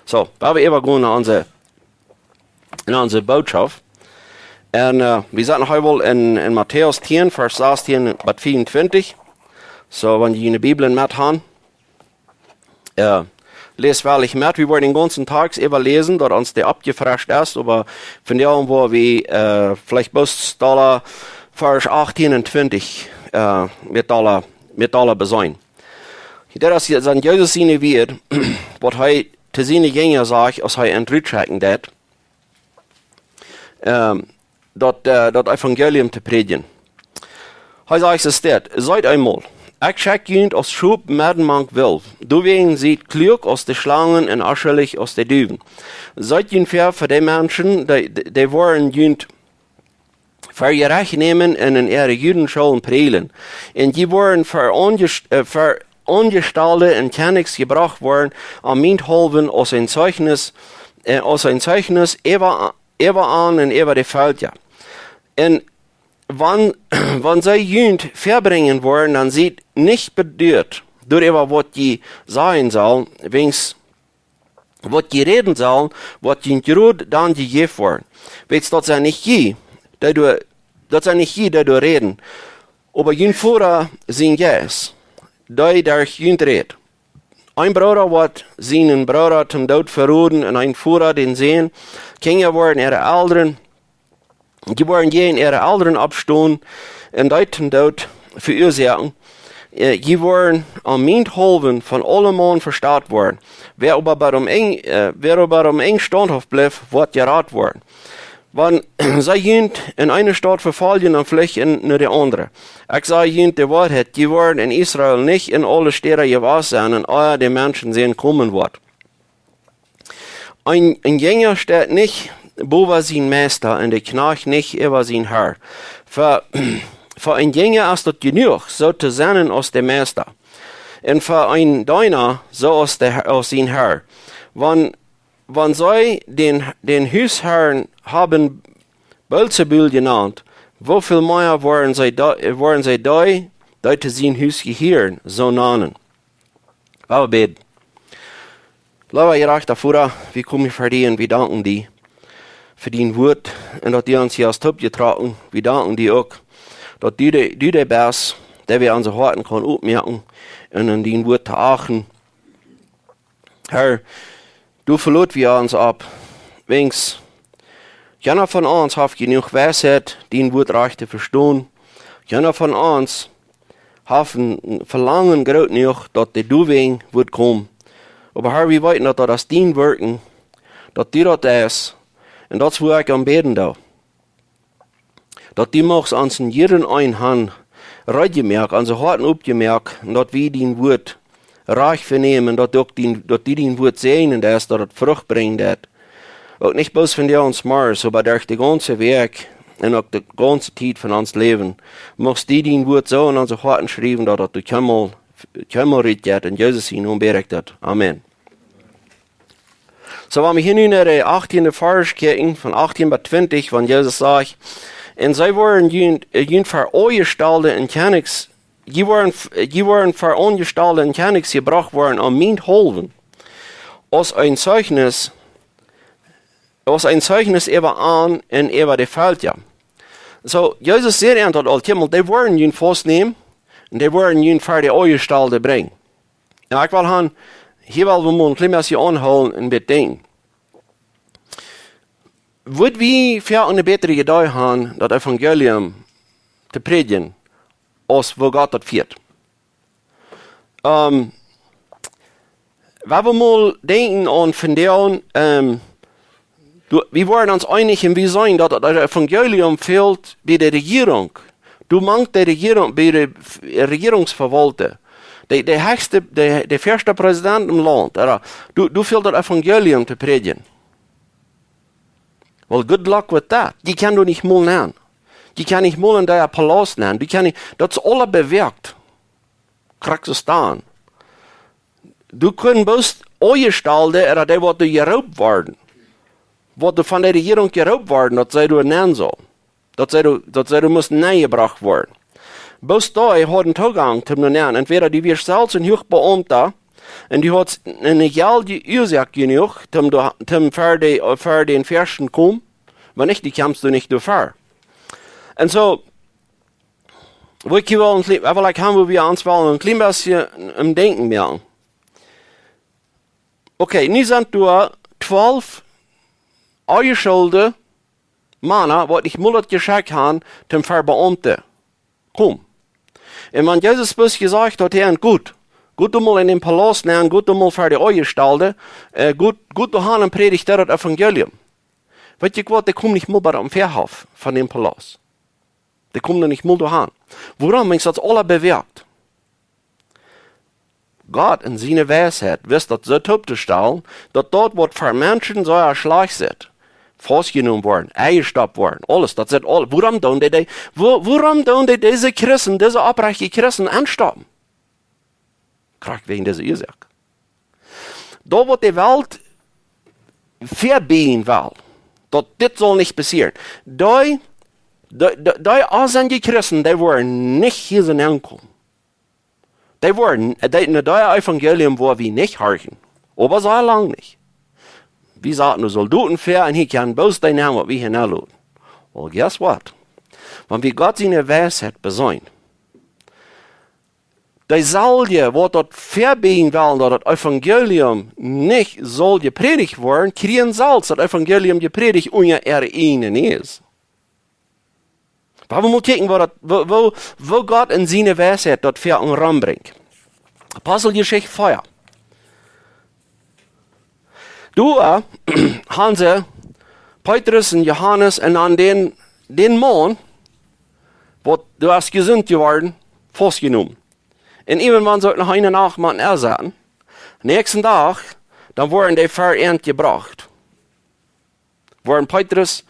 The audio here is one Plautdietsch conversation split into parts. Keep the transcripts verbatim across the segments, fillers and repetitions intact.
So, woa wie äwagonen no onse, no onse Bootschoft. Un, äh, wie sent hia woll en, en Matäus tieen, Varsch sastieen bat vea un twintich. So, wan jie june Bibeln met han, äh, läst woarlich met. Wie woaren dän gaunzen Dach äwa läsen, daut ons dee oppjefrescht es, oba vondoag woa wie, äh, veleicht bloos doa Varsch achttieen un twintich, äh, met doa, met doa beseenen. Dit es, sent Jesus siene Wieed, waut hee to siene Jinja sajcht, aus hee an rutschekjen deed, ähm, daut, äh, daut Evangelium to prädjen. Hee sajcht, es dit: "Seet eemol, ekj schekj junt aus Schop medden mank Wilf. Doawäajen siet kluak aus de Schlangen un onschuldich aus de Duwen. Seet junt väa fa de Menschen, dee, dee, dee woaren junt fa jerecht nämen un en äare Judenschoolen prädjen. Un jie woaren ver aunjes-, äh, ver Aunjestalde un Kjennichs jebrocht woaren, om mienthaulwen aus een Zeichnis, äh, aus een Zeichnis äwa, äwa an un äwa de Velkja. Un wan, wan see junt väabrinjen woaren, dan siet nich beduat doaräwa, waut jie sajen sellen, wiels waut jie räden sellen, woat junt jrod dan jejäft woaren. Wiels daut sent nich jie, dee doa, daut sent nich jie, dee doa räden, oba jun Voda sien Jeist, dee derch junt rät. Een Brooda woat sienen Brooda toom Doot veroden, un een Voda dän Sän. Kjinja woaren äare Elren, dee woaren jäajen äare Elren oppstonen un dee toom Doot veuasoaken. Äh, dee woaren om mienthaulwen von aulemaun vehasst woaren. Wäa oba bat om Enj, äh, wäa oba bat om Enj staunthauft blift, woat jerat woaren. Wan see junt en eene Staut vefoljen, dan flucht no de aundre. Ekj saj junt de Woarheit, dee woaren en Israel nich en aule Städa jewast sennen, un ea de Menschensän komen woat." Een, een Jinja steit nich bowa sien Meista, un de Kjnajcht nich äwa sien Har. Fa, fa een Jinja es daut jenuach, soo to sennen aus de Meista, un fa een Deena, soo aus de Har, aus sien Har. Wan, wan see dän, dän Husharn haben Beelzebul jenant, woo väl mea woaren see dee, woaren see dee, dee to sien Hus jehieren, soo nanen? Woa wie bäden. Leewa jerajchta Voda, wie komen ver die un wie danken die fa dien Wuat un daut du ons hia hast toopjetrocken. Wie danken die uk, daut du de, du de best, dee wie onse Hoaten kaun opmoaken un en dien Wuat to achten. Har, du velootst wie ons opp, wiels kjeena von ons haft jenuach Weisheit, dien Wuat rajcht to vestonen. Kjeena von ons haft een Velangen groot jenuach, daut de Doowäaj woat komen. Oba Har, wie weeten, daut daut es dien Werkjen, daut du daut deist, un daut es, woo ekj aum bäden doo. Daut du muchst ons en jieda eenen han reed jemoakt, onse Hoaten opjemoakt, un daut wie dien Wuat rajcht vernämen, daut uk dien, daut du dien Wuat säajnen deist, daut et Frucht brinjen deit. Uk nich bloos von dee ons Mars, oba derch de gaunze Wäakj un uk de gaunze Tiet von ons Läwen. Muchst du dien Wuat soo en onse Hoaten schriewen, daut et kjeenmol, kjeenmol rutjeit. En Jesus sien Nomen bäd ekj daut. Amen. So, wan wie hia nu no de achtieende Varsch kjikjen, von achtieen bat twintich, wan Jesus sajcht: "Un see woaren junt, äh, junt ver Aunjestalde un Kjennichs, jie woaren, jie woaren ver Aunjestalde un Kjennichs jebrocht woaren om mienthaulwen, aus een Zeichnis, aus een Zeichnis äwa an un äwa de Velkja." So, Jesus säd an daut aul kjeenmol, dee woaren junt faustnämen un dee woaren junt ver de Aunjestalde brinjen. Un ekj well han, hia well wie mol een kjlien bät aunhoolen un bedenkjen. Wudd wie väl eene bätre Idee han, daut Evangelium to prädjen, aus woo Gott daut fieet? Ähm, wan wie mol denkjen aun vondoag, ähm, du, wie woaren ons eenich un wie sajen, daut daut Evangelium fält bie de Rejierunk. Du mank de Rejierunk, bie de F-, Rejierungsverwalta. De, de hechste, de, de ieeschta Präsident em Launt, ooda? Du, du fält daut Evangelium to prädjen. Well, good luck with that. Dee kjennen doa nich mol nenn. Dee kjennen nich mol en däa Palaust nenn. Dee kjennen nich, daut es aula bewäakt. Krakjt soo staun. Du kunn bloos Aunjestalde, ooda dee waut doa jeroopt worden, waut doa von de Rejierunk jeroopt worden, daut see doa nenn sullen. Daut see doa, daut see doa musten nenn jebrocht woaren. Bloos dee hauden Toogank toom doa nenn. Entwäda du wieescht selfst een Huachbeaumta, Un du hast eene jeldje Uasoak jenuach, toom, do- toom ver de, ver dän Fäasten komen, wan nich, du kjemst doa nich doa ver. Un soo, woo ekj hia well een kjlien, well ekj haben, woo wie ons wellen een kjlien bät aum Denkjen moaken. Okay, nu sent doa twalf aunjescholde Mana, waut nich mol daut Jeschekj haben, toom ver Beaumte komen. Un wan Jesus bloos jesajcht haud, hee, goot, goot doa mol en dän Palaust nenn, goot doa mol ver de Aunjestalde, äh, goot, goot doa han un prädicht doa daut Evangelium. Weet jie waut, dee komen nich mol bat aum Väahoff von dän Palaust. Dee komen doa nich mol doa han. Wuarom? Wiels daut aules bewäacht. Gott en siene Weisheit wist daut soo toop to stalen, daut daut, waut fa Menschen soo schlajcht sitt, faustjenomen woat, enjestoppt woat, aules, daut sitt aul, wuarom doonen dee, dee, wua-, wuarom doonen dee dise Christen, dise oprajchte Christen enstoppen? Krakjt wäajen dise Uasoak. Daut, waut de Welt vebiejen well, daut dit saul nich passieren. Dee, dee, dee, dee aulsoo Christen, dee woaren nich hia soo nenkomen. Dee woaren, dee, no daut Evangelium woa wie nich horchen. Oba soo lang nich. Wie saten de Soldoten väa un hia kjennen bloos dee nämen, waut wie hia nenloten. Well, guess what? Wan wie Gott siene Weisheit beseenen, dee saul je, waut daut vebiejen wellen, daut daut Evangelium nich saul jeprädicht woaren, kjrieen selfst daut Evangelium jeprädicht unja äare ieejne Näs. Oba wie motten kjikjen, woo daut, woo, woo, woo Gott en siene Weisheit daut väa un rom brinjt. Aposteljeschicht vea. Doa, äh, haben see Petrus un Johanes un dan dän, dän Maun, waut doa es jesunt jeworden, faustjenomen. Un äwent wan see uk noch eene Nacht motten ensetten. Näakjsten Dach, dan woaren dee ver an jebrocht. Woaren Petrus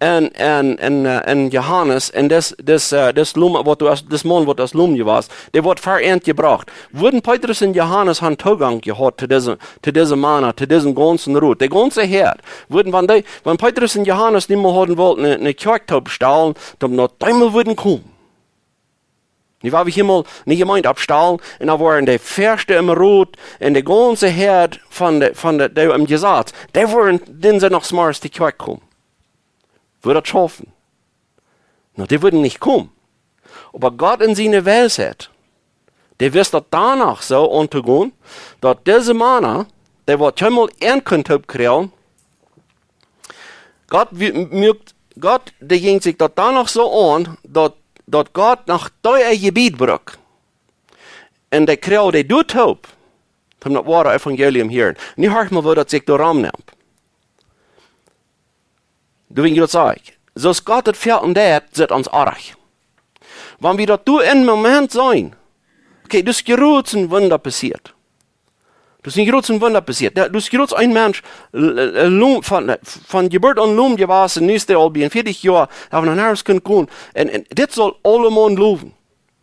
un, un, un, äh, un Johanes un dis, dis, äh, dis Luma, waut doa es, dis Maun, waut aus Luma wia, dee woat ver an jebrocht. Wudden Petrus un Johanes han Toogank jehaut to dise, to dise Mana, to disen gaunzen Rot, de gaunze Häad? Wudden, wan dee, wan Petrus un Johanes niemols hauden wullt ne, ne Kjoakj toopstalen, dan noch eemol wudden komen. Dee wia wie hia mol ne Jemeent oppstalen, un dan woaren de Väaschte em Rot un de gaunze Häad von de, von de, dee em Jesaz, dee woaren, dan soo noch zemorjes to Kjoakj komen. Wudd daut schaufen? Na, dee wudden nich komen. Oba Gott en siene Weisheit, dee wist daut doano soo auntogonen, daut dise Mana, dee waut kjeenmol an kunnen toopkjrieen, Gott wi-, muak, Gott, dee jinkj sikj daut doano soo aun, daut, daut Gott noch dee äa Jebied brukt. Un dee kjrieech dee doa toop, toom daut woare Evangelium hieren. Nu horcht mol, woo daut sikj doa rom nemt. Du, wan ekj daut saj, soo aus Gott daut väa un deit, sitt ons oajch. Wan wie daut doa en Moment seenen, okay, daut es jrots een Wunda passieet. Daut es een jrots een Wunda passieet. Daut es jrots een Mensch, l-, l-, lom-, von, von Jeburt aun lom jewast, nu es dee aul bie veatich Joa, haft noch nuscht kunnen doonen. Un, un dit saul aulemol lowen.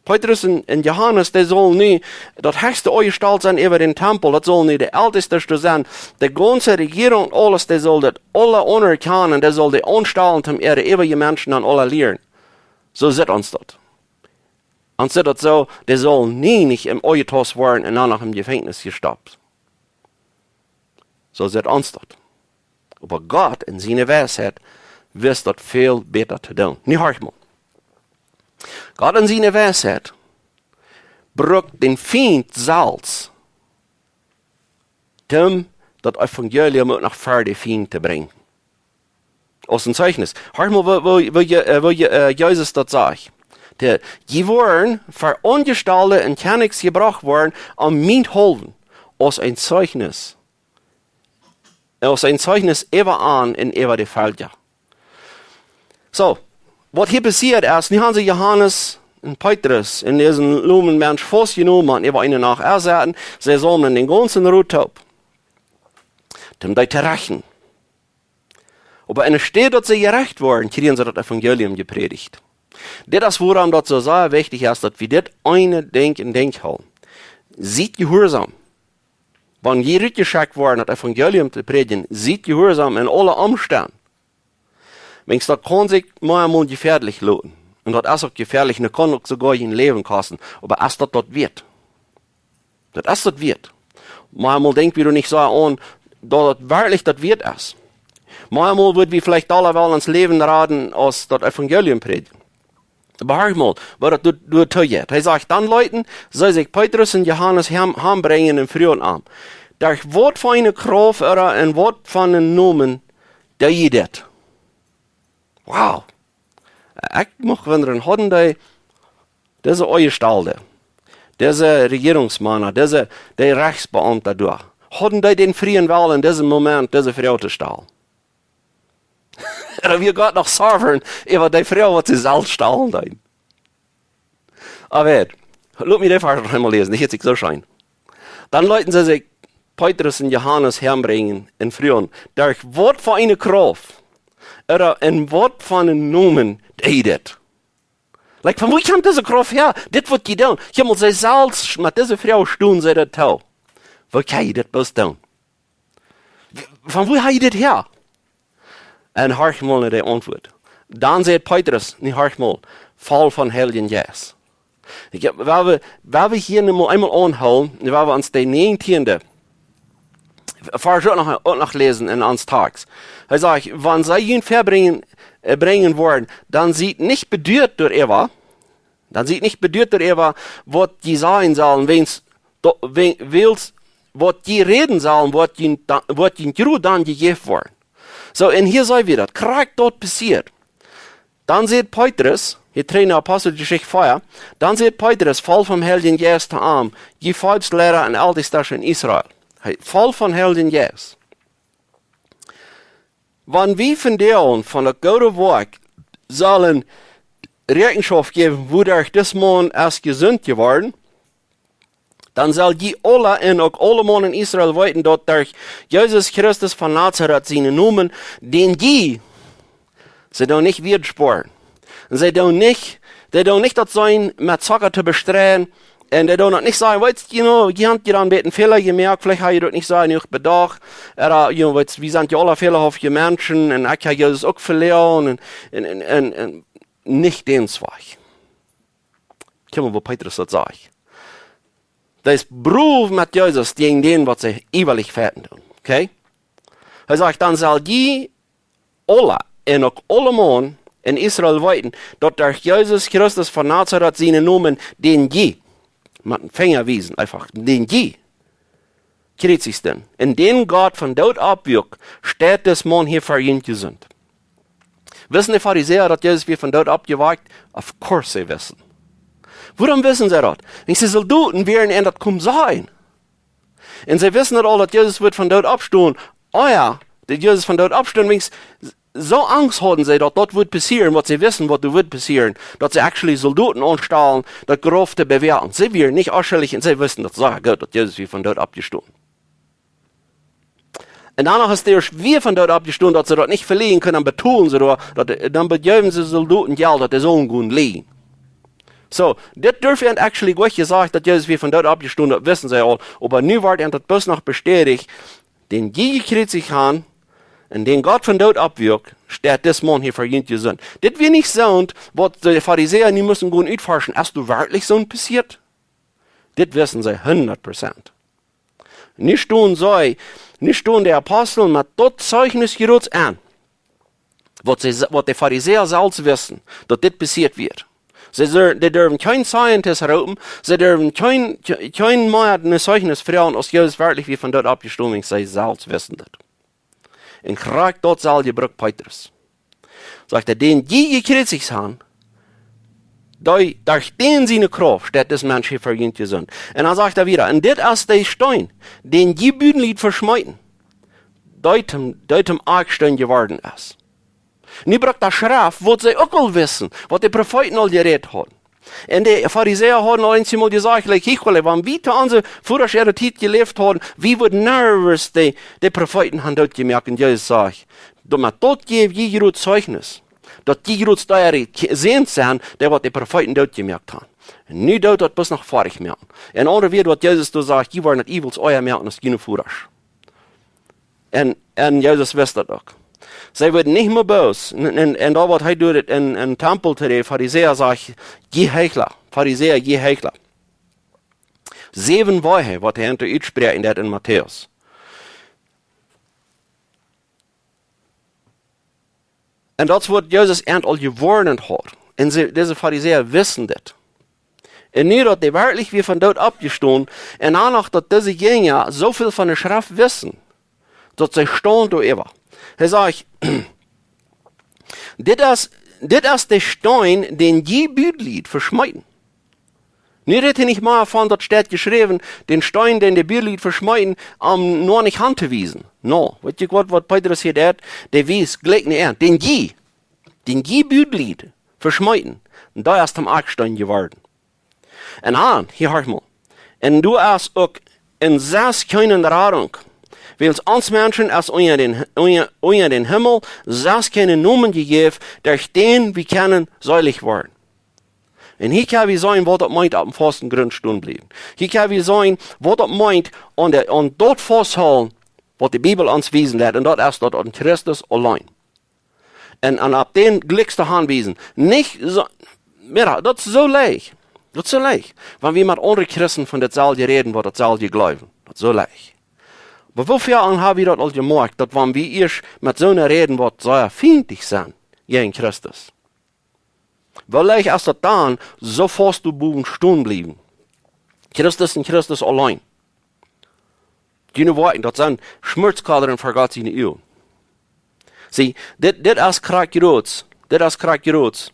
Petrus un, un Johanes, dee sullen nu daut hechste Aunjestalt sennen äwa dän Tempel, daut sullen nu de Elteste sennen, de gaunze Rejierunk, aules, dee sull daut aule aunerkjanen, dee sull dee aunstalen, om äare äwaje Menschen dan aule lieren. Soo sitt ons daut. Ons sitt daut soo, dee sullen nu nich em Aunjestalt woaren un dan noch em Jefenkjnis jestoppt. Soo sitt ons daut. Oba Gott en siene Weisheit wist daut väl bäta to doonen. Nu horcht mol. Gott en siene Weisheit brukt dän Fient selfst, om daut Evangelium uk noch ver de Fient to brinjen. Aus een Zeichnis. Horcht mol, woo, woo, woo, äh, woo, äh, Jesus daut sajcht. Dee, jie woaren ver Aunjestalde un Kjennichs jebrocht woaren, om mienetwäajen, aus een Zeichnis. Aus een Zeichnis äwa an un äwa de Velkja. Soo, waut hia passieet es, nu haben see Johanes un Petrus un disen lomen Mensch faustjenomen un äwa eene Nacht ensetten. See saumlen dän gaunzen Rot toop, om dee to räajen. Oba enne Städ daut see jeräacht woaren, kjrieen see daut Evangelium jeprädicht. Dit es wuarom daut soo sea wichtich es, daut wie dit eene Dinkj em Denkj hoolen. Siet jehuarsom. Wan jie rutjeschekjt woaren, daut Evangelium to prädjen, siet jehuarsom en aule Omstend. Wiels daut kaun sikj mau eemol jefäadlich loten. Un daut es uk jefäadlich, un daut kaun uk soogoa jun Läwen kosten. Oba es daut daut wieet? Daut es daut wieet. Mau emol denkj wie doa nich soo aun, daut daut werkjlich daut wieet es. Mau emol wudd wie veleicht aula well ons Läwen raden, aus daut Evangelium prädjen. Oba horch mol, waut daut doa, doa too jeit. Hee sajcht: Dan leeten see sikj Petrus un Johanes han, han brinjen un fruagen an: Derch waut fa eene Krauft ooda en waut fa eenen Nomen deed jie dit? Wow. Ekj mucht wundren, hauden dee, dise Aunjestalde, dise Rejierungsmana, dise, dee Rechsbeaumte doa, hauden dee dän frieen Wellen en disem Moment dise Froag to stalen? Ooda wia Gott noch sovereign äwa dee Froag, waut see selfst stalen deeden? Oba, lot mie dän Varsch noch eemol läsen, dee hieet sikj soo scheen. Dan leeten see sikj Petrus un Johanes han brinjen un fruagen: Derch waut fa eene Krauft ooda en waut fa eenen Nomen deed jie dit? Like, von wua kjemt dise Krauft häa? Dit waut jie doonen. Jemaunt, see selfst met dise Froag stunden see doa too. Woo kjenn jie dit bloos doonen? W-, von wua ha jie dit häa? Un horch mol no de Auntwuat. Dan säd Petrus, nä, horch mol, voll vom Heiljen Jeist. Ekj, wan wie, wan wie hia nu mol eemol aunhoolen, wan wie ons dän näajentieenden Varsch uk noch, uk noch läsen en ons Tekjst. Hee sajcht: Wan see junt väabrinjen, äh, brinjen woaren, dan siet nich beduat doaräwa, dan siet nich beduat doaräwa, waut jie sajen sellen, wiels, do-, we-, wiels waut jie räden sellen, woat junt da-, woat junt jrod dan jejäft woaren. Soo, un hia seenen wie daut, krakjt daut passieet. Dan säd Petrus, hia trigj no Aposteljeschicht vea, dan säd Petrus, voll vom Heiljen Jeist, to an: Jie Volkjsleida un Eltestasch en Israel. Hee, voll vom Heiljen Jeist. Wan wie vondoag von daut goode Woakj sellen Räakjenschoft jäwen, wuaderch dis Maun es jesunt jeworden, dan sell jie aula un uk aulemaun en Israel weeten, daut derch Jesus Christus von Nazaret sienen Nomen, dän jie, see doonen nich wiedasporen. Un see doonen nich, see doonen nich daut sennen met Zocka to bestreien. Un see doonen daut nich sajen, weetst, you know, jie han hia een bät Fäla jemoakt, veleicht ha jie daut nich soo jenuach bedocht. Ooda, you know, weetst, wie sent jo aula fälahauftje Menschen un ekj ha Jesus uk veloaren un, un, un, un, un nich dän Wajch. Kjikj mol, woo Petrus daut sajcht. Dee es brow met Jesus, dee en dän, waut see iewrich fajchten doonen. Okay? Hee sajcht: Dan sell jie aula un uk aulemaun en Israel weeten, daut derch Jesus Christus von Nazaret sienen Nomen, dän jie, met een Finja wiesen, eefach, dän jie kjriezichten, un dän Gott von doot oppwakjt, steit dis Maun hia ver junt jesunt. Wisten de Farisäa, daut Jesus wia von doot oppjewakjt? Of course see wisten. Wuarom wisten see daut? Wiels see Soldoten wieren un daut kunn sennen. Un see wisten daut aul, daut Jesus wudd von doot oppstonen. Oh jo, daut Jesus von doot oppstund, wiels soo Angst hauden see, daut daut wudd passieren, waut see wisten, waut doa wudd passieren. Daut see actually Soldoten aunstalen, daut Grauf to bewäakjen. See wieren nich onschuldich un see wisten daut sea goot, daut Jesus wia von doot oppjestonen. Un dan noch es dee wia von doot oppjestonen, daut see daut nich velieren kunnen, dan betolen see doa, daut, dan bejäwen see Soldoten Jelt, daut dee sullen gonen lijen. Soo, dit durf an actually goot jesajcht, daut Jesus wia von doot oppjestonen, daut wisten see aul, oba nu wort an daut bloos noch bestädicht, dän jie jekjriezicht han, un dän Gott von doot oppwakjt, steit dis Maun hia ver junt jesunt. Dit wia nich soont, waut de Farisäa nu musten gonen utforschen, es daut werkjlich soo passieet? Dit wisten see hundat Prozent. Nu stonen see, nu stonen de Apostel met daut Zeichnis Jerods aun, waut see, waut de Farisäa selfst wisten, daut dit passieet wia. See, see, dee durwen kjeen Scientist roopen, see durwen kjeen, kjeen mea een Zeichnis froagen, aus Jesus werkjlich wia von doot oppjestonen, see selfst wisten daut. Un krakjt daut selwje brukt Petrus. Sajcht hee: Dän jie jekjriezicht han, dee, derch dän siene Krauft steit dis Mensch hia ver junt jesunt. Un dan sajcht hee wieda: Un dit es de Steen, dän jie Budenlied veschmeeten, dee toom, dee toom Akjsteen jeworden es. Nu brukt hee Schreft, waut see uk aul wisten, waut de Profeeten aul jerät hauden. Un de Farisäa hauden aul eemol jesajcht, like, hia, wan wie to onse Vodasch äare Tiet jeläft hauden, wie wudden never de, de Profeeten han dootjemoakt. Un Jesus sajcht: Doamet, daut jäw jie Gott Zeichnis, daut jie Gott äare Kj-, Säns sent, dee waut de Profeeten dootjemoakt han. Un nu deit daut bloos noch foadich moaken. En aundre Wieed, waut Jesus doa sajcht, jie woaren daut eewels ea moaken aus june Vodasch. Un, un Jesus wist daut uk. See wudden nich mea bloos. Un, un, un daut waut hee deed en, en Tempel to de Farisäa, sajcht: Jie Heichla, Farisäa, jie Heichla. Säwen Wäaj, waut hee doa utspräakjen deed en Matäus. Un daut es waut Jesus an aul jewoarnt haud. Un see, dise Farisäa wisten dit. Un nu daut hee werkjlich wia vom Doot oppjestonen, un dan noch daut dise Jinja soo väl von de Schreft wisten, daut see staunden doaräwa. Hee säd: "Dit es, dit es de Steen, dän jie Budenlied veschmeeten." Nu rät hee nich mea von, daut steit jeschräwen, dän Steen, dän de Budenlied veschmeeten, om no nich han to wiesen. No, weet jie waut, waut Petrus hia deed? Dee wiest jlikj no an. Dän jie, dän jie Budenlied veschmeeten, un dee es tom Akjsteen jeworden. Un dan, hia horch mol. Un doa es uk en sest kjeene Radunk. Wiels ons Menschen es unja dän, unja, unja dän Himmel sest kjeene Nomen jejäft, derch dän wie kjennen seelich woaren. Un hia kjenn wie seenen, waut daut meent, opp dän fausten Grunt stonen bliewen. Hia kjenn wie seenen, waut daut meent, aun de, aun daut fausthoolen, waut de Bibel ons wiesen deit. Un daut es daut aun Christus auleen. Un, un opp dän jlikjst du han wiesen. Nich soo, mira, daut es soo leicht. Daut es soo leicht. Wan wie met aundre Christen von daut selwje räden, waut daut selwje jleewen. Daut es soo leicht. Oba woo väl mol ha wie daut aul jemoakjt, daut wan wie ieescht met soone räden, waut sea fientlich sent jäajen Christus, woo leicht es daut dan, soo faust doa bowen stonen bliewen. Christus un Christus auleen. June Woakjen, daut sent Schmutzkjlada fa Gott siene Uagen. See, dit, dit es krakjt jrod. Dit es krakjt jrod.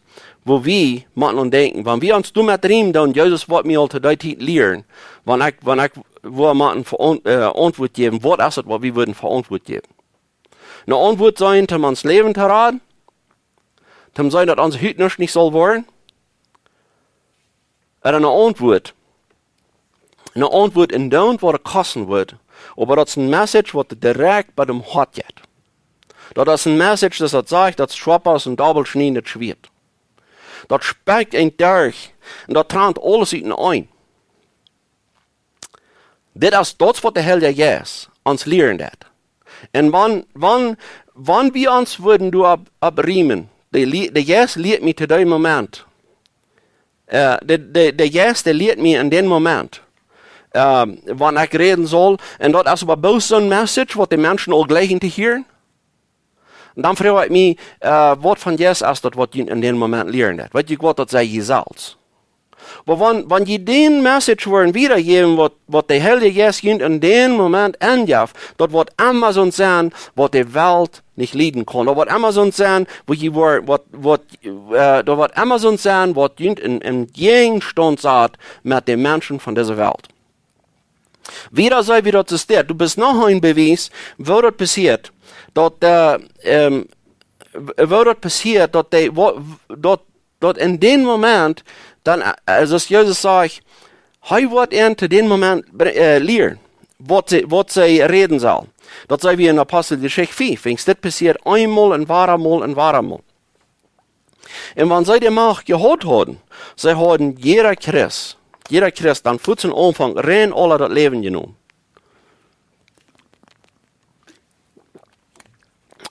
Woo wie motten aun denkjen, wan wie ons doamet riemen, dan Jesus woat mie aul to dee Tiet lieren, wan ekj, wan ekj woa motten Veaunt-, äh, Auntwuat jäwen, waut es daut, waut wie wudden fa Auntwuat jäwen? Ne Auntwuat sennen, om ons Läwen to raden? Toom seenen, daut onse Hut nuscht nich saul woaren? Ooda ne Auntwuat? Ne Auntwuat en dän, waut et kosten woat. Oba daut es een Message, waut direkt bie däm Hoat jeit. Daut es een Message, daut, daut sajcht, daut es schoapa aus een dobbelschniedendet Schwieet. Daut spikjt een derch un daut trant aules uteneen. Dit es daut, waut de Heilje Jeist ons lieren deit. Un wan, wan, wan wie ons wudden doa opp, opp riemen, de Lie-, de Jeist lieet mie to dän Moment. Äh, de, de, de Jeist, dee lieet mie en dän Moment, äh, wan ekj räden saul. Un daut es oba bloos soon Message, waut de Menschen aul jleichen to hieren. Dan froag ekj mie, äh, waut von Jeist es daut, waut jie en dän Moment lieren deit? Weet jie waut, daut sie jie selfst. Oba wan, wan jie dän Message woaren wiedajäwen, waut, waut de Heilje Jeist junt en dän Moment aunjeft, daut woat emma soont sennen, waut de Welt nich lieden kaun. Daut woat emma soont sennen, woo jie woa-, waut, waut, äh, daut woat emma soont sennen, waut junt en, en Jäajenstaunt sat met de Menschen von dise Welt. Wieda see wie daut es dit. Du best noch een Bewies, woo daut passieet. Daut, äh, ähm, w-, woo daut passieet, daut dee, wo-, daut, daut en dän Moment, dan, äh, soo aus Jesus säd, hee woat an to dän Moment bre-, äh, lieren, waut see, waut see räden saul. Daut see wie en Aposteljeschicht fief, wiels dit passieet eemol un wada mol un wada mol. Un wan see de Macht jehaut hauden, see hauden jieda Christ, jieda Christ dan fuaz aum Aunfank rein aula daut Läwen jenomen.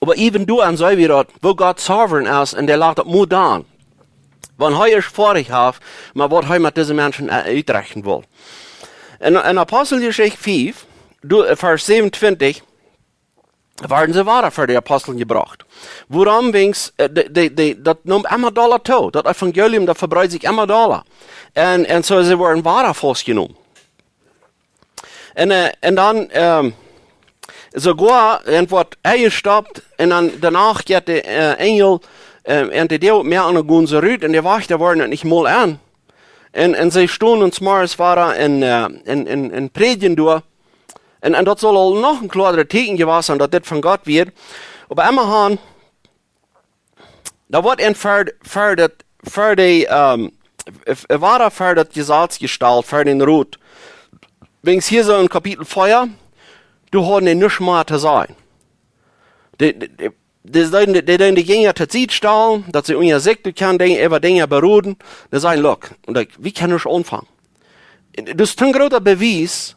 Oba even doa seenen wie daut, woo Gott sovereign es un dee lat daut mau dan, wan hee es foadich haft, mau waut hee met dise Menschen, äh, utrechten well. En, en Aposteljeschicht fief, doa, äh, Varsch säwenuntwintich, worden see wada ver de Apostel jebrocht. Wuarom? Wiels, äh, de, de, de, daut neem emma dolla too. Daut Evangelium, daut vebreet sikj emma dolla. Un, un soo, see worden wada faustjenomen. Un, äh, un dan, ähm, soogoa, un woat enjestoppt, un dan doano jeit de, äh, Enjel, ähm, un dee deed mea aun de Gonse rut, un de Wajchta woaren daut nich mol aun. Un, un see stonen zemorjes wada un, äh, un, un, un prädjen doa. Un, un daut saul aul noch een kloaret Tieekjen jewast sennen, daut dit von Gott wia. Oba emmahan, doa woat een ver, ver daut, ver de, ähm, w-, w-, wada ver daut Jesaz jestalt, ver dän Rot. Wiels hia soo en Kapitel vea, doa hauden dee nuscht mea to sajen. De, de, de, dee deeden, dee deeden de Jinja to Sied stalen, daut see unja sikj kjennen Dinja, äwa Dinja beroden. Dee säden: "Look, un ekj, wie kjennen nich aunfangen." Daut es een groota Bewies,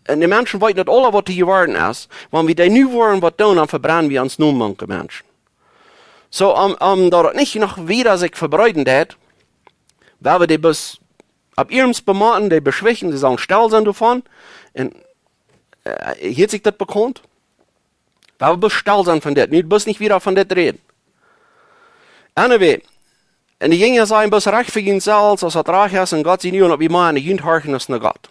un de Menschen weeten daut aula, waut hia jeworden es. Wan wie dee nu woaren waut doonen, dan vebrennen wie ons Nomen mank de Menschen. Soo, om, om daut et nich noch wieda sikj vebreeden deit, woa wie dee bloos opp iernst bemotten, dee beschwichten, dee sellen stell sennen doavon. Un, äh, hieet sikj daut bekaunt? Wie wellen bloos stell sennen von dit. Nu bloos nich wieda von dit räden. Anyway, un de Jinja sajen bloos: Rechtfäa junt selfst, aus daut rajcht es, un Gott siene Uagen, daut wie mea no junt horchen aus no Gott.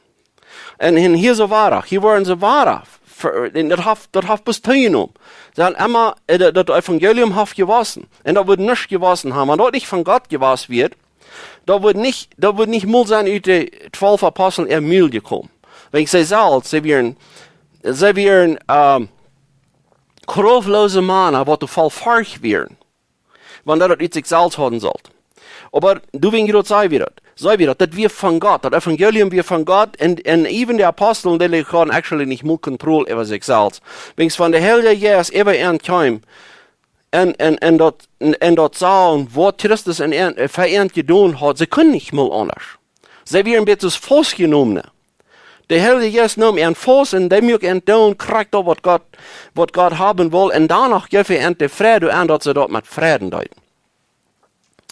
Un, un hia soo wada, hia woaren see wada, ver-, un daut haft, daut haft bloos toojenomen. See haben emma, äh, daut, daut Evangelium haft jewossen. Un daut wudd nich jewossen haben, wan daut nich von Gott jewast wia, daut wudd nich, daut wudd nich mol sennen ut de twalf Apostel äa Mul jekomen. Wan see selfst, see wieren, see wieren, ähm, krauftloose Mana, waut doa voll Forcht wieren, wan daut ut sikj selfst haben sull. Oba doawäajen daut saj wie daut. Saj wie daut, daut wia von Gott. Daut Evangelium wia von Gott. Un, un even de Apostel, dee hauden actually nich mol Kontroll äwa sikj selfst. Wiels wan de Heilje Jeist äwa an kjeem, un, un, un daut, un, un daut sagen, waut Christus en, en, fa an jedonen haud, see kunnen nich mol aundasch. See wieren een bät soo faustjenomne. De Heilje Jeist neem an faust un dee muak an doonen krakjt daut, waut Gott, waut Gott haben wull. Un doano jeef hee an de Fräd aun, daut see daut met Fräd deeden.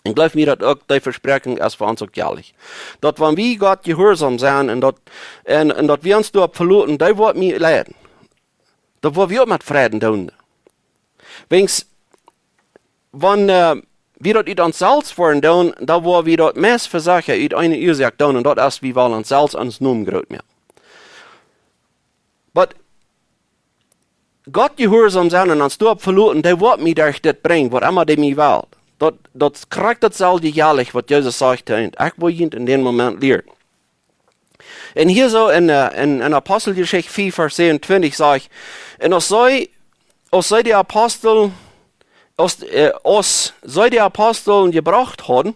Un jleew mie, daut uk dee Vespräakjunk es fa ons uk jelich. Daut wan wie Gott jehuarsom sennen un daut, un, un daut wie ons doaropp veloten, dee woat mie leiden. Daut woa wie uk met Fräd doonen. Wiels, wan, äh, wie daut ut ons selfst woaren doonen, dan woa wie daut meist fa secha ut eene Uasoak doonen, un daut es, wie wellen ons selfst ons Nomen groot moaken. Oba Gott jehuarsom sennen un ons doaropp veloten, dee woat mie derch dit brinjen, waut emma dee mie well. Daut, daut krakjt daut selwje jelich, waut Jesus sajcht: Ekj woa junt en dän Moment lieren. Un hia soo en, äh, en, en Aposteljeschicht vea, Varsch säwenuntwintich sajcht: Un aus see, aus see de Apostel, aus, äh, aus see de Apostel jebrocht hauden,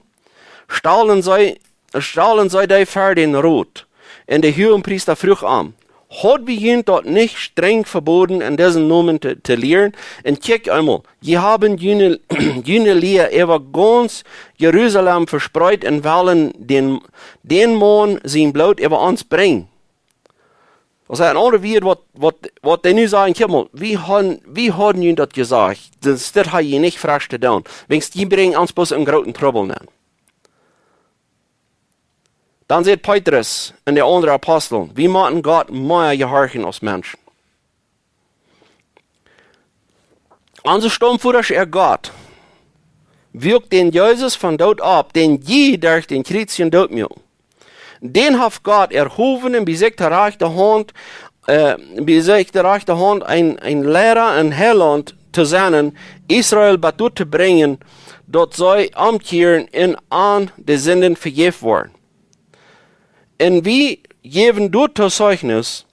stalden see, stalden see dee ver dän Rot. Un de Huagepriesta fruach an: Haud wie junt daut nich strenj veboden, en disen Nomen to, to lieren? Un kjikj eemol, jie haben june, june Lia äwa gaunz Jerusalem vespreet un wellen dän, dän Maun sien Bloot äwa ons brinjen. Aulsoo en aundre Wieed, waut, waut, waut dee nu sajen: Kjikj mol, wie haben, wie haben junt daut jesajcht, daut, daut ha jie nich rajcht jedonen. Wiels jie brinjen ons bloos en grooten Trubbel nenn. Dan sajcht Petrus un de aundre Apostel: Wie motten Gott mea jehorchen aus Menschen. Onse Staumvodasch äa Gott wuak dän Jesus vom Doot opp, dän jie derch dän Kjriez doot muaken. Dän haft Gott erhowen un bie sikj to rajchte Haunt, äh, bie sikj to rajchte Haunt een, een Liera un Heilaunt to sennen, Israel bat doa to brinjen, daut see omkjieren un an de Sinden vejäft woaren. Un wie jäwen doatoo Zeichnis,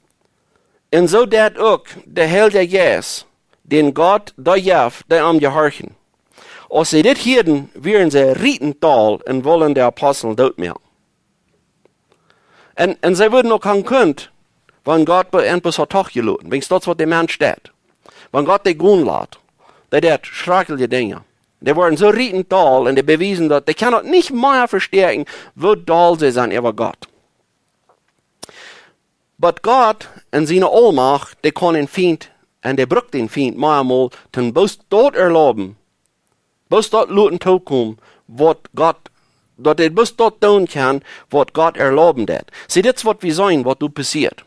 un soo deit uk de Heilje Jeist, dän Gott dee jeft, dee am jehorchen. Aus see dit hieeden, wieren see rietend doll un wullen de Apostel doot moaken. Un, un see wudden uk han kunt, wan Gott bie an bloos haud toojeloten. Wiels daut es, waut de Mensch deit. Wan Gott dee gonen lat, dee deit schrakjliche Dinja. Dee woaren soo rietend doll un dee bewiesen daut, dee kjennen daut nich mea vestoakjen, woo doll see sent äwa Gott. Oba Gott en siene Aulmacht, dee kaun dän Fient, un dee brukt dän Fient mau eemol, toom bloos daut erlauben, bloos daut loten tookomen, waut Gott, daut hee bloos daut doonen kaun, waut Gott erlauben deit. See, dit es, waut wie seenen, waut doa passieet.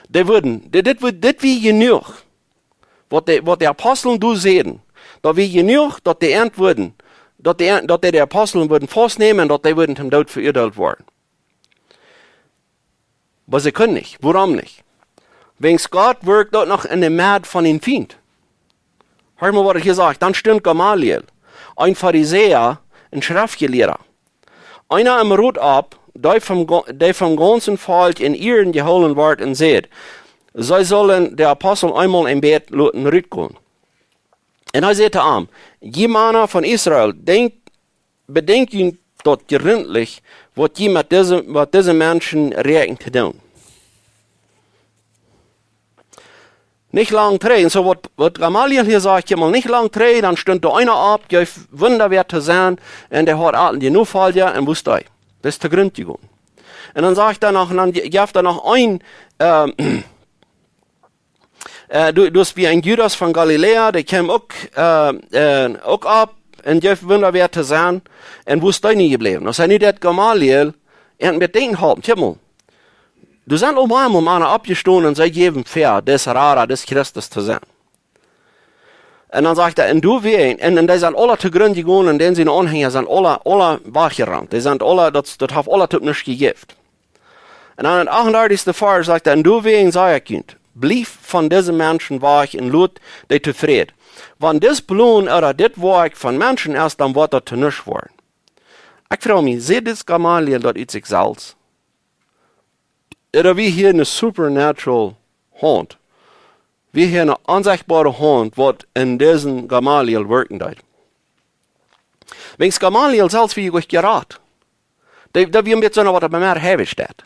Dee wudden, dit, dit, wud- dit wia jenuach, waut de, waut de Apostel doa säden, daut wia jenuach, daut dee an wudden, daut dee, daut dee de Apostel wudden faustnämen un daut dee wudden toom Doot veuadeelt woaren. Oba see kunnen nich. Wuarom nich? Wiels Gott wirkjt daut noch en de Medd von dän Fient. Hia mol, waut hee sajcht: Dan stunt Gamaliel, een Farisäa un Schreftjelieeda, eena em Rot opp, dee vom gau-, dee vom gaunzen Volkj en Ieren jehoolen wort, un säd, see sullen de Apostel eemol een bät loten rutgonen. Un hee säd to an: Jie Mana von Israel, denkjt, bedenkjt junt daut jrintlich, waut jie met dise, met dise Menschen räakjnen to doonen. Nich lang trigj, un soo waut, waut Gamaliel hia sajcht, jie mol nich lang trigj, dan stunt doa eena opp, jeef Wunda wea to sennen, un dee haud aul de Nofolja, un woo es dee? Dee es to Grunt jegonen. Un dan sajcht hee noch, un dan je-, jeft hee noch een, ähm, äh, du, du hast wea een Judas von Galiläa, dee kjeem uk, äh, äh, uk opp, un jeef Wunda wea to sennen, un woo es dee nu jebläwen? Aus hee nu deit Gamaliel un met Dinja halpen. Kjikj mol. Doa sent aul mau Mana oppjestonen un see jäwen väa, dis Rara, dis Christus to sennen. Un dan sajcht hee, un doawäajen, un, un dee sent aula to Grunt jegonen, un dän siene Aunhenja sent aula, aula wajchjerant. Dee sent aula, daut, daut haft aula toop nuscht jejäft. Un aun dän achtundartichsten Varsch sajcht hee, un doawäajen saj ekj junt, blieft von dise Menschen wajch un lot dee tofräd. Wan dis Plon ooda dit Woakj von Menschen es, dan woat daut to nuscht woaren. Ekj froag mie, säd dis Gamaliel daut ut sikj selfst? Ooda wia hia eene supernatural Haunt? Wia hia eene onsechtboare Haunt, waut en disen Gamaliel wirkjen deed? Wäajen Gamaliel selfst wia nich jerat. Dee, dee wia een bät soo aus waut bie mie hia steit.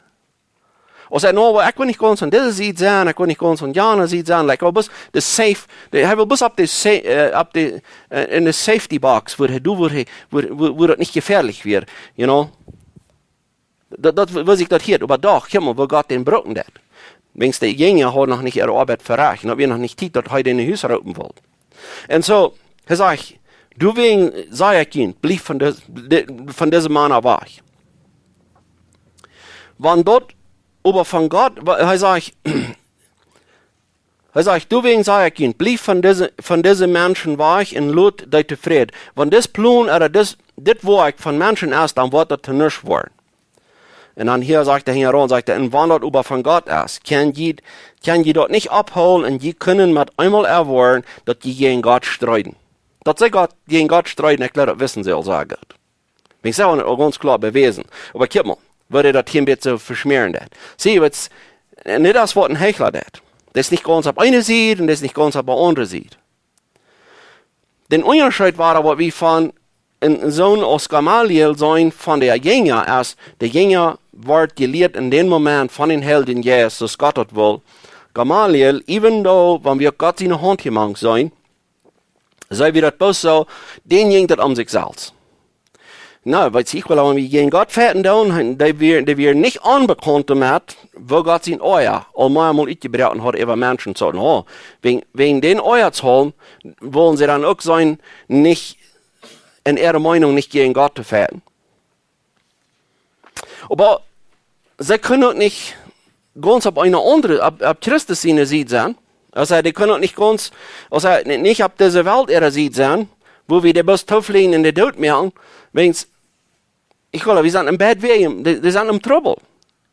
Aus hee, no, ekj well nich gaunz aun dise Sied sennen, ekj well nich gaunz aun jane Sied sennen, like, ekj well bloos de safe, de, hee well bloos opp de sa-, äh, opp de, äh, en de safety box, wua hee, doa, wua hee, wua, wua, wua daut nich jefäalich wia, you know. Daut, daut wist ekj daut hia, oba doch, kjikj mol, woo Gott dän brucken deed. Wäajen de Jinja hauden noch nich äare Oabeit verecht, un daut wia noch nich Tiet, daut hee dän no Hus roopen wull. Un soo, hee sajcht, doawäajen saj ekj junt, blieft von dis-, di-, von dise Mana wajch. Wan daut oba von Gott, wa-, hee sajcht, hee sajcht, doawäajen saj ekj junt, blieft von dise, von dise Menschen wajch un lot dee tofräd. Wan dis Plon ooda dis, dit Woakj von Menschen es, dan woat daut to nuscht woaren. Un dan hia sajcht hee hinjaraun, sajcht hee, un wan daut oba von Gott es, kjenn jie, kjenn jie daut nich aufhoolen un jie kjennen met eemol erwoaren, daut jie jäajen Gott sträden. Daut see Gott, jäajen Gott sträden, ekj jleew, daut wisten see aul sea goot. Wäajen see hauden et aul gaunz kloa bewäsen. Oba kjikj mol, woo hee daut hia een bät soo veschmäaren deed. See, waut, un dit es waut een Heichla deed. Dee es nich gaunz opp eene Sied un dee es nich gaunz opp de aundre Sied. Dän Unjascheet wia, waut wie von een Sän aus Gamaliel seenen von de Jinja, aus de Jinja wort jelieet en dän Moment von dän Heiljen Jeist, soo aus Gott daut wull. Gamaliel, even though, wan wie uk Gott siene Haunt hia mank seenen, see wia daut bloos soo, dän jinkj daut om sikj selfst. Na, weetst, ekj well, wan wie jäajen Gott fechten doonen, dee wia, dee wia nich onbekaunt doamet, woo Gott sien Oaja aul mau mol utjebroaken haud äwa Menschen, soo, no, wäajen, wäajen dän Oaja to hoolen, wullen see dan uk sennen, nich en äare Meenunk nich jäajen Gott to fechten. Oba see kjennen uk nich gaunz opp eene aundre, opp, opp Christus siene Sied sennen. Aulsoo, dee kjennen uk nich gaunz, aulsoo, ni-, nich opp dise Welt äare Sied sennen, wua wie dee bloos toofläajen un dee doot moaken. Wäajen, ekj jleew, wie sent en bad way, dee, dee sent en Trubbel.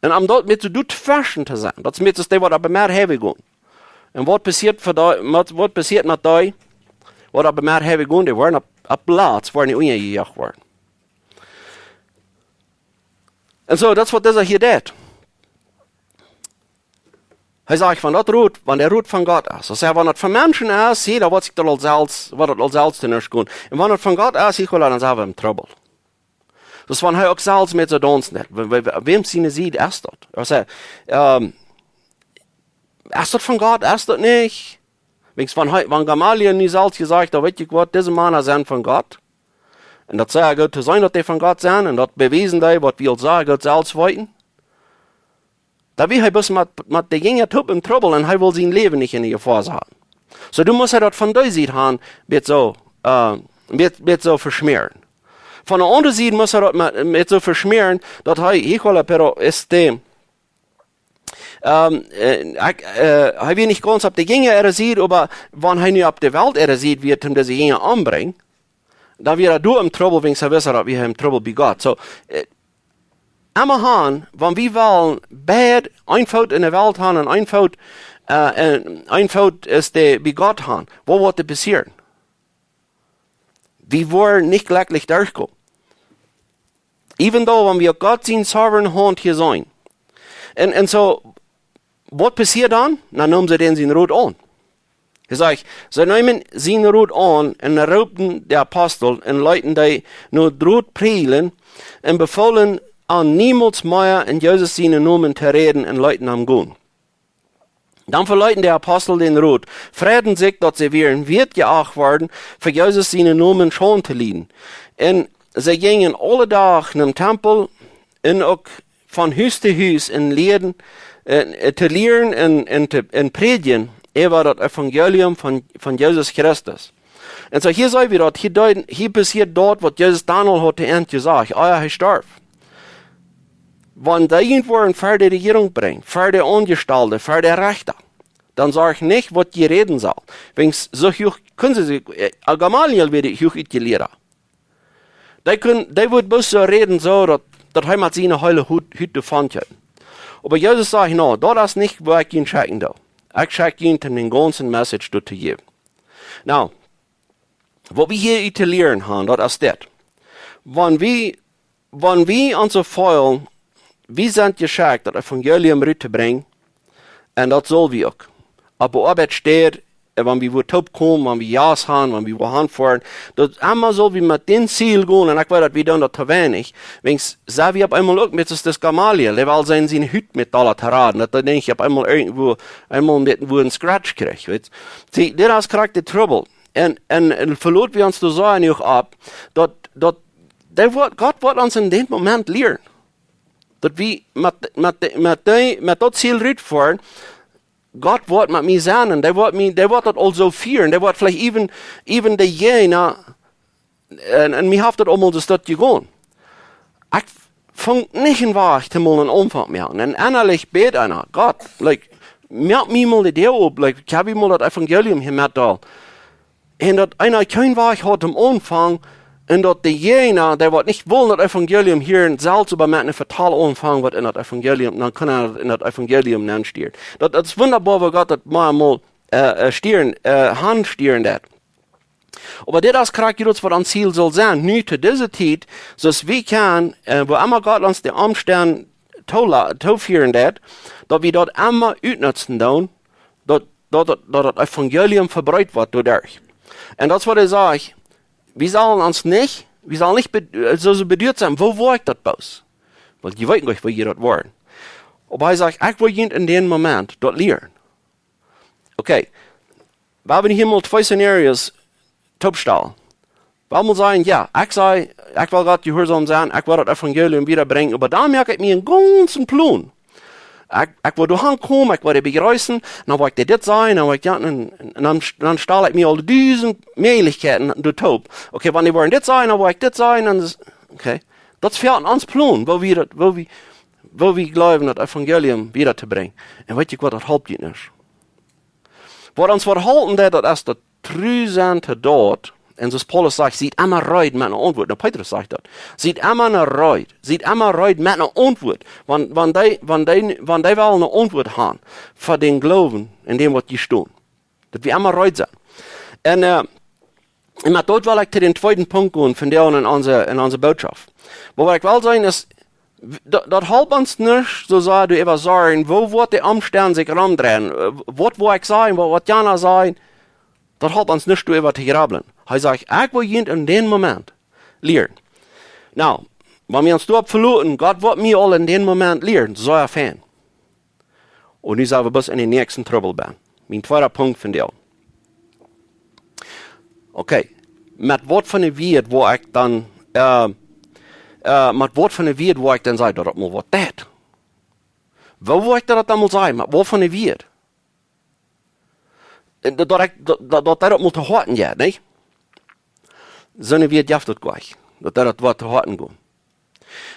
Un om daut met soo doot fechten to sennen, daut es met soo dee, waut opp de Merr heavy gonen. Un waut passieet fa dee, waut, waut passieet met dee, waut opp de Merr heavy gonen, dee woaren opp, opp Latst, woaren dee unjajejoacht woaren. Un soo, daut es waut dise hia deed. Hee sajcht, wan daut Rot, wan de Rot von Gott es. Aulsoo, wan daut von Menschen es, see, dan woat sikj daut aul selfst, woat daut aul selfst ennuscht gonen. Un wan daut von Gott es, ekj jleew, dan sent wie en Trubbel. Daut es, wan hee uk selfst met soo daunzen deed. We-, we-, we-, wäm siene Sied es daut? Aulsoo, ähm, es daut von Gott? Es daut nich? Wäajen wan hee, wan Gamaliel nu selfst jesajcht haud, weetst du waut, dise Mana sent von Gott. Un daut sea goot to seenen, daut dee von Gott sent. Un daut bewiesen dee, waut wie aul sea goot selfst weeten. Dan wia hee bloos met, met de Jinja toop en Trubbel un hee wull sien Läwen nich en Jefoa setten. Soo, dan must hee daut von dee Sied han, met soo, äh, met, met soo veschmäaren. Von de aundre Sied must hee daut met, met soo veschmäaren, daut hee, hijo, pero este, ähm, äh, ekj, äh, hee wia nich gaunz opp de Jinja äare Sied, oba wan hee nu opp de Welt äare Sied wia, om dise Jinja omtobrinjen, dan wia hee doa en Trubbel, wäajen hee wist, daut wia hee en Trubbel bie Gott. Soo, äh, emma han, wan wie wellen beid een Foot en de Welt han un een Foot, äh, un een Foot es de, bie Gott han, waut woat doa passieren? Wie woaren nich jlekjlich derchkomen. Even though, wan wie Gott siene sovereign Haunt hia seenen. Un, un soo, waut passieet dan? Dan neemen see dän sienen Rot aun. Hee sajcht, see neemen sienen Rot aun un roopten de Apostel un leeten dee no daut Rot prädjen un befoolen an, niemols mea en Jesus sienen Nomen to räden, un leeten am gonen. Dan veleeten de Apostel dän Rot, freiden sikj, daut see wieren wieet jeacht worden, fa Jesus sienen Nomen Schaund to lieden. Un see jinjen aule Doag nom Tempel un uk von Hus to Hus un lieeden, äh, to lieren un, un to, un prädjen äwa daut Evangelium von, von Jesus Christus. Un soo hia seenen wie daut, hia deed, hia passieet daut, waut Jesus dan aul haud to an jesajcht, ea hee storf. Wan dee irjentwua ver de Rejierunk brinjen, ver de Aunjestalde, ver de Rechta, dan sorcht nich, waut jie räden sellen. Wiels soo huach kjennen see sikj, äh, Gamaliel wia huach utjelieet. Dee kunn, dee wudd bloos soo räden, soo daut, daut hee met siene Hut, Hut doavon kjeem. Oba Jesus säd: "No, daut es nich, wua ekj junt schekjen doo. Ekj schekj junt, om dän gaunzen Message doa to jäwen." Nu, waut wie hia ut to lieren haben, daut es dit. Wan wie, wan wie ons soo feelen, wie sent jeschekjt, daut Evangelium rut to brinjen, un daut sell wie uk. Opp de Oabeit, äh, wan wie wua toopkomen, wan wie Jast haben, wan wie wua hanfoaren, daut emma sell wie met dän Ziel gonen, un ekj weet, daut wie doonen daut to weinich. Wiels sent wie opp eemol uk met ons, daut Gamaliel, dee well sennen, siene Hut met Dolla to raden, daut dee denkjt, opp eemol irjentwua, eemol met wua een Scratch kjricht, weetst. See, dit es krakjt de Trubbel. Un, un, un veloot wie ons doa soo uk opp, daut, daut, dee woat, Gott woat ons en dän Moment lieren. Daut wie met, met, met dee, met daut Ziel rutfoaren, Gott woat met mie sennen, un dee woat mie, dee woat daut aul soo fieren, dee woat veleicht even, even de Jäajna, un, un mie haft daut aulmol soo jegonen. Ekj funk nich een Wajch, toom mol een Aunfank moaken. Un ennalich bäd ekj: "Gott, like, moak mie mol de Däa op, like, ekj well mol daut Evangelium hia metdeelen." Un daut eena kjeen Wajch haud toom aunfangen, un daut de Jäajna, dee waut nich wullen daut Evangelium hieren, selfst oba met eene Vetal aunfangen, waut en daut Evangelium, dan kunn hee en daut Evangelium nenstieren. Daut, daut es wundaboa, woo Gott daut mau mol, äh, äh, stieren, äh, hanstieren deed. Oba dit es krakjt daut, waut ons Ziel saul sennen. Nu to dise Tiet, soo aus wie kjennen, äh, wua emma Gott ons de Omstend tola-, toofieren deed, daut wie daut emma utnutzen doonen, daut, daut, daut, daut daut Evangelium vebreet woat doaderch. Un daut es, waut hee sajcht, wie sellen ons nich, wie sellen nich be-, soo, soo beduat sennen, woo woa ekj daut bloos? Wiels jie weeten nich, woo jie daut woaren. Oba hee sajcht: "Ekj well junt en dän Moment daut lieren." Okay, wie haben hia mol twee Szenarios toopjestalt. Wie wellen sajen: "Jo, ekj saj, ekj well Gott jehuarsom sennen, ekj well daut Evangelium wiedabrinjen, oba dan moak ekj mie een gaunzen Plon. Ekj, ekj woa doa hankomen, ekj woa dee bejreessen, dan woa ekj dee dit sajen, dan woa ekj, jo, un, un dan, dan stal ekj mie aul dusent Mäajlichkjeiten doa toop. Okay, wan dee woaren dit sajen, dan woa ekj dit sajen, dan es, okay." Daut es fa ons Plon, woo wie daut, woo wie, woo wie jleewen, daut Evangelium wieda to brinjen. Un weetst waut, daut halpt junt nich. Waut ons woat halpen, daut, daut es daut tru sennen to daut. Un soo aus Paulus sajcht: "Siet emma reed met eene Auntwuat." Nu, Petrus sajcht daut. "Siet emma reed. Siet emma reed met eene Auntwuat." Wan, wan dee, wan dee, wan dee wellen eene Auntwuat haben fa dän Gloowen en däm, waut jie stonen. Daut wie emma reed sent. Un, äh, un met daut well ekj to dän tweeden Punkt gonen vondoag en onse, en onse Bootschoft. Oba waut ekj well sajen es, w-, daut, daut halpt ons nich, soo aus du äwa sajen, woo woat de Omstend sikj romdreien, äh, waut woa ekj sajen, waut, waut jana sajen, daut halpt ons nich, doaräwa to jrabblen. Hee sajcht: "Ekj well junt en dän Moment lieren." Nu, wan wie ons doaropp veloten, Gott woat mie aul en dän Moment lieren, soo, jo, fein. Un nu sent wie bloos en dän näakjsten Trubbel bennen. Mien tweeda Punkt vondoag. Okay, met waut fa een Wieet woa ekj dan, äh, äh, met waut fa een Wieet woa ekj dan sajen, daut daut mol waut deit? Woo woa ekj daut dan mol sajen, met waut fa een Wieet? Äh, daut, daut ekj, daut, daut, daut daut mol to Hoaten jeit, nich? Soon Wieet jeft daut nich, daut daut, daut woat to Hoaten gonen.